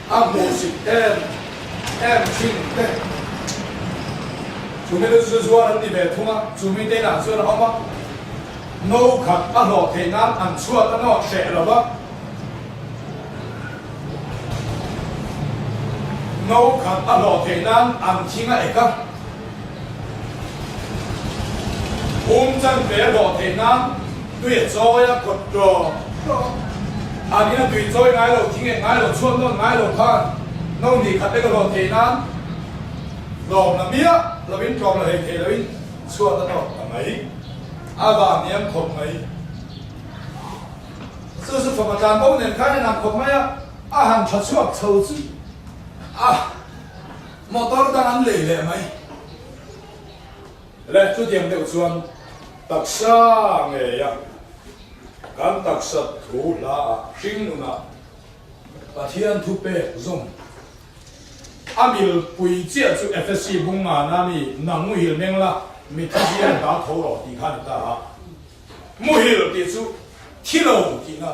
A hmuhsit em em thin te. Chumi te chu zuar an ti ve thung a, chumi te inah chuan a awm a, no khat a hlawh theih nan an chhuat a nawt hreh lo va, no khat a hlawh theih nan an thing a ek a, um chan ve a hlawh theih nan tui a chawi a, kawt tlawm tlawm an ina tui chawi ngai lo, thing ek ngai lo, chhuat nawn ngai lo khan no hnih khat lek a hlawh theih nan tlawm la miah lovin tlawm la hlei thei lovin chhuat a nawt ta mai, a vang niam khawp mai. Chu chu fapa tlan bo nen khan a nang khawp mai a, a han tha chhuak chho chu a. Motor dang an lei leh mai. Le chutiang deuh chuan taksa ngeia kan taksa thu hla ah hringnunah Pathian thu pek zawm a milpui chiah chu Efesi bung ngana mi nang muhil meng la mi thi hian ta tho rawh tih kha a ni ta a. Muhil tih chu thi lo tihna.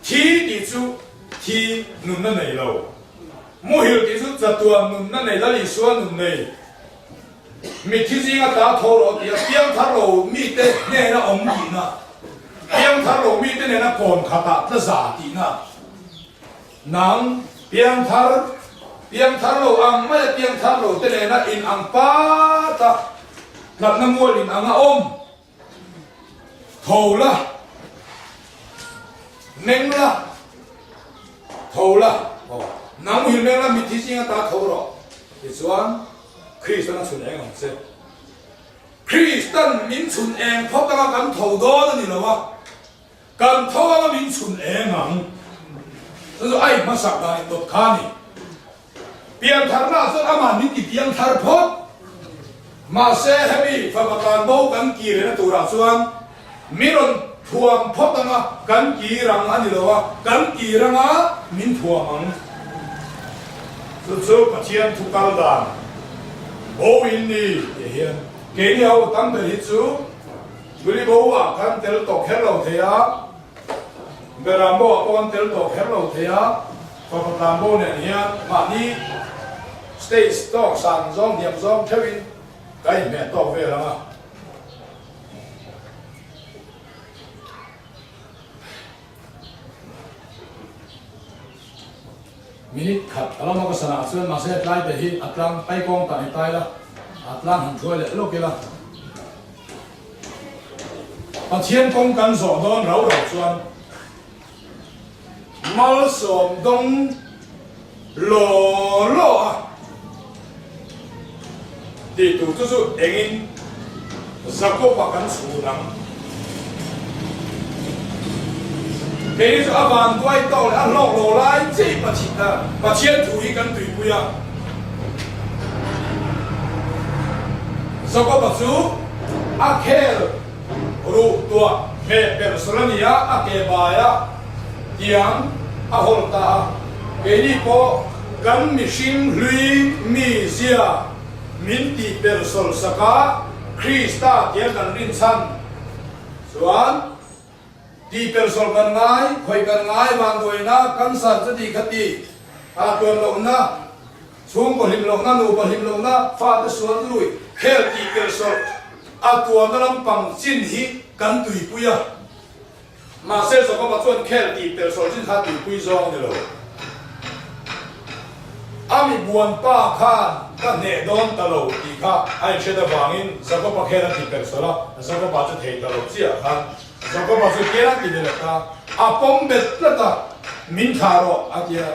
Thi tih chu thi nunna nei lo. Muhil tih chu chatuan nunna nei Lal Isua nun nei. Mitthi zinga ta tho rawh tih a piangthar lo mite hnena awm tihna. Piangthar lo mite nena kawn khatah tla za tihna. Nang piangthar, piangthar lo ang maia piangthar lo te nena in ang pata tlatna mual in ang a awm. Tho la, meng la, tho la, aw, nang muhil meng la, mitthi zinga ta tho rawh. Tichuan, Kristan a chhun eng ang che. Kristan min chhun eng phawt anga kan tho dawn a ni lo a. Kan tho anga min chhun eng ang. Chu chu a inhmasak dan indawt kha a ni. Piantharna chuan amah min ti piangthar phawt. Mahse hemi fapa tan bo kan kir rehna turah chuan min rawn thuam phawt anga kan kir ang a ni lo a, kan kir anga min thuam ang. Chu chu Pathian thu kal dan bo in ni tih hian keini ho tam ber hi chu Tuli bo ah kan tel tawh kher lo thei a, Beram bo ah pawh kan tel tawh kher lo thei a, fapa tlan bo nen hian mahni stage tawk san zawng hniam zawng theuh in ka inhmeh tawk vel ang a. Minute khat a lama ka sanah chuan mahse tlai te hi a tlang paikawng tah ni tai la, a tlang han hruai leh lawk ila. Pathian kawng kan zawh dawn rau rau chuan malsawm dawng law law a tih tur chu chu engin Jakob-a kan chhun ang. Kei chu a vanduai tawk leh a hlawk lo lai chi Pathian thu hi kan tuipui a. Jakob-a chu a khel ruh tuah hmeh per sawl a ni a, a ke bai a, tiang a hawl ta a. Keini pawh kan mihring hlui mi zia min tih per sawl sak a, Krista tiang kan rinchhan chuan tih per sawl kan ngai, khawih kan ngai, vanduaina, cancer chuti khati, ah tuan lohna, Chhungkaw hlim lohna, nupa hlim lohna, fate sual lui, khel tih pelh sawrh a tuarna lampang chin hi kan tuipui a. Mahse Jakoba chuan khel tih pelh sawrh chin kha tuipui zawng a ni lo. A mi buanpa khan. Ka hneh dawn ta lo tih kha a inhriat avangin Jakob-a khen a ti per sawlh a, Jakob-a chu thei ta lo chiah khan Jakob-a chu khen a ti ve leh ta, a pawm bet tlat a, Min thlah rawh a ti a,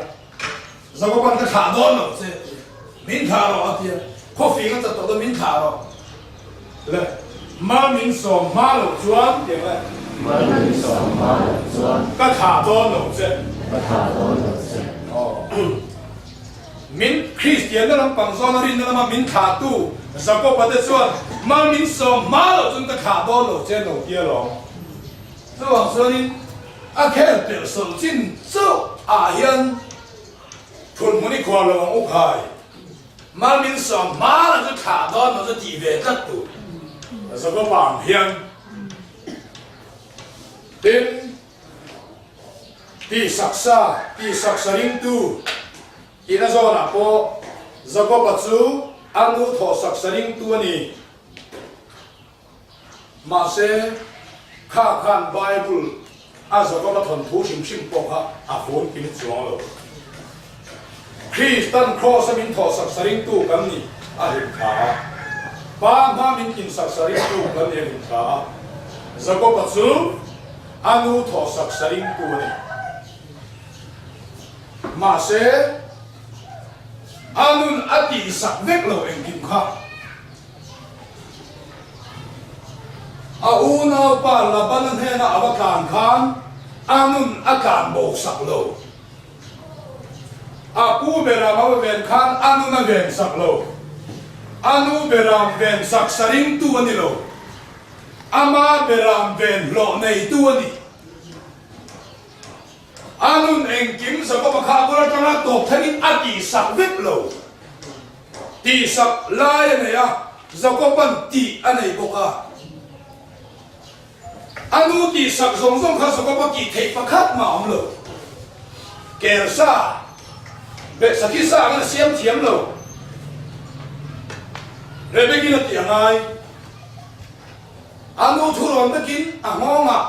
Jakob-a'n ka thlah dawn lo che a ti a, Min thlah rawh a ti a, khawfing a chat tawh dawn min thlah rawh le, mal min sawm hma loh chuan tiang le, Mal min sawm hma loh chuan ka thlah dawn lo che, ka thlah dawn lo che. Aw. Min Kristianna lampang zawna rinna lama min thlahtu Jakob-a te chuan mal min sawm hma loh chuan ka thlah dawn lo che an lo ti alawm. Chuvang chuanin a khel pelh sawlh chin chauh ah hian thulhmun i khuar lo ang u khai. Mal min sawm hma loh chu thlah dawn lo chu tih ve tlat tur Jakob-a ang hian tin Tih saksa, tih saksa ringtu tihna zawnah pawh Jakob-a chu a nu thawh saksa ringtu a ni. Mahse, kha khan Bible a Jakob-a thawnthu hrim hrim pawh kha a fun kim chuang lo. Kristan Kraws-a min thawh saksa ringtu kan nih a hlim thla a, Pa hma min kin saksa ringtu kan nih a hlim thla a, Jakob-a chu A nu thawhsak sa ringtu a ni. Mahse, a nun a tihsak vek lo engkim kha. A unaupa Labana hnena a va tlan khan a nun a tlan bosak lo. A pu beram a va ven khan a nun a vensak lo. A nu beram vensak sa ringtu a ni lo. Ama beram ven hlawh neitu a ni. A nun engkim Jakob-a kha bul atanga tawp thlengin a tihsak vek lo. Tihsak lai a nei a, Jakob-a'n tih a nei bawk a. A nu tihsak zawng zawng kha Jakob-a kih theih pakhat mah a awm lo. Kersa, beh sakhi sa angin a siam thiam lo. Rebek-in a tih a ngai. A nu thu rawn vekin a nghawngah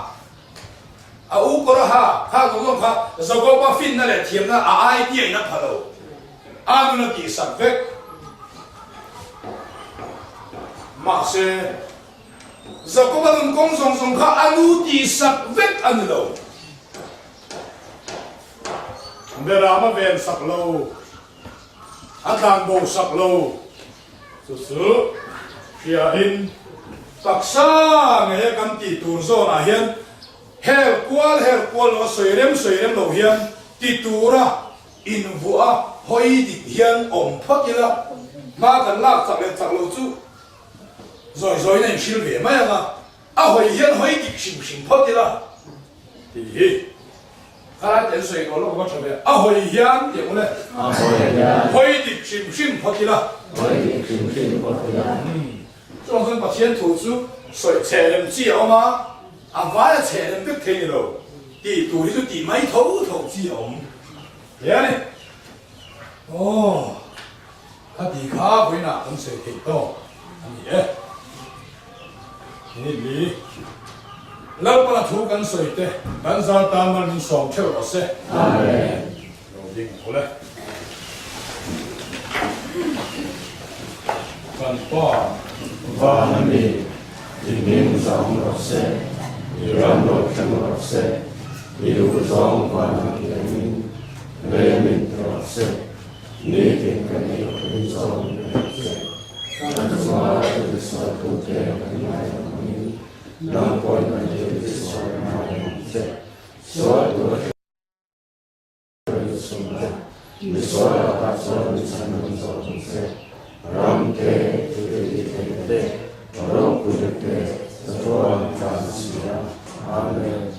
a u kawr a ha kha zawng zawng kha Jakoba finna leh thiamna a idea in a pha lo. A nun a tihsak vek. Mahse, Jakoba nun kawng zawng zawng kha a nu tihsak vek a ni lo. Beram a vensak lo, a tlanbo sak lo. Chu chu hriain taksa ngeia kan tih tur zawnah hian hel kual hel kual lo a sawi rem sawi rem lo hian ti tura invuah a hawi dik hian awm phawt ila hma kan lak chak leh chak lo chu zawi zawiin a inhril ve mai ang a, a hawi hian hawi dik hrim hrim phawt ila tih hi. Khalai te an sawi tawh lawk a tha ve. A hawi hian tih ang ule. A hawi hian. Hawi dik hrim hrim phawt ila. Hawi dik hrim hrim phawt ila. Chuvang chuan Pathian thu chu sawi chhe lem chi a awm a, a vai a chhe lem vek thei ni lo. Tih tur hi chu tih mai tho tho chi a awm hle a ni. Aw, khati kha vawiinah kan sawi theih tawk a ni e. Ni Lalpana thu kan sawi te kan zar tan mal min sawm theuh rawh se. Amen. Lo ding ang ule. Kan Pa. Van a mi, i hming zawng rawh se, i ram rawh thleng rawh se, i duh zawng van a kiangin lei min ti rawh se. Nitin kan ei awm zawng min pe che. Kan chunga thil tisualtute kan ngaidam angin nang pawhin kan thil tisual ka ngaidam ang che. Sual tura hruai sum la, misual lakah chuan min chhan ang zawk ang che. Ram te, thil ti thei te, ropui te, chatuan tlan si a. Amen.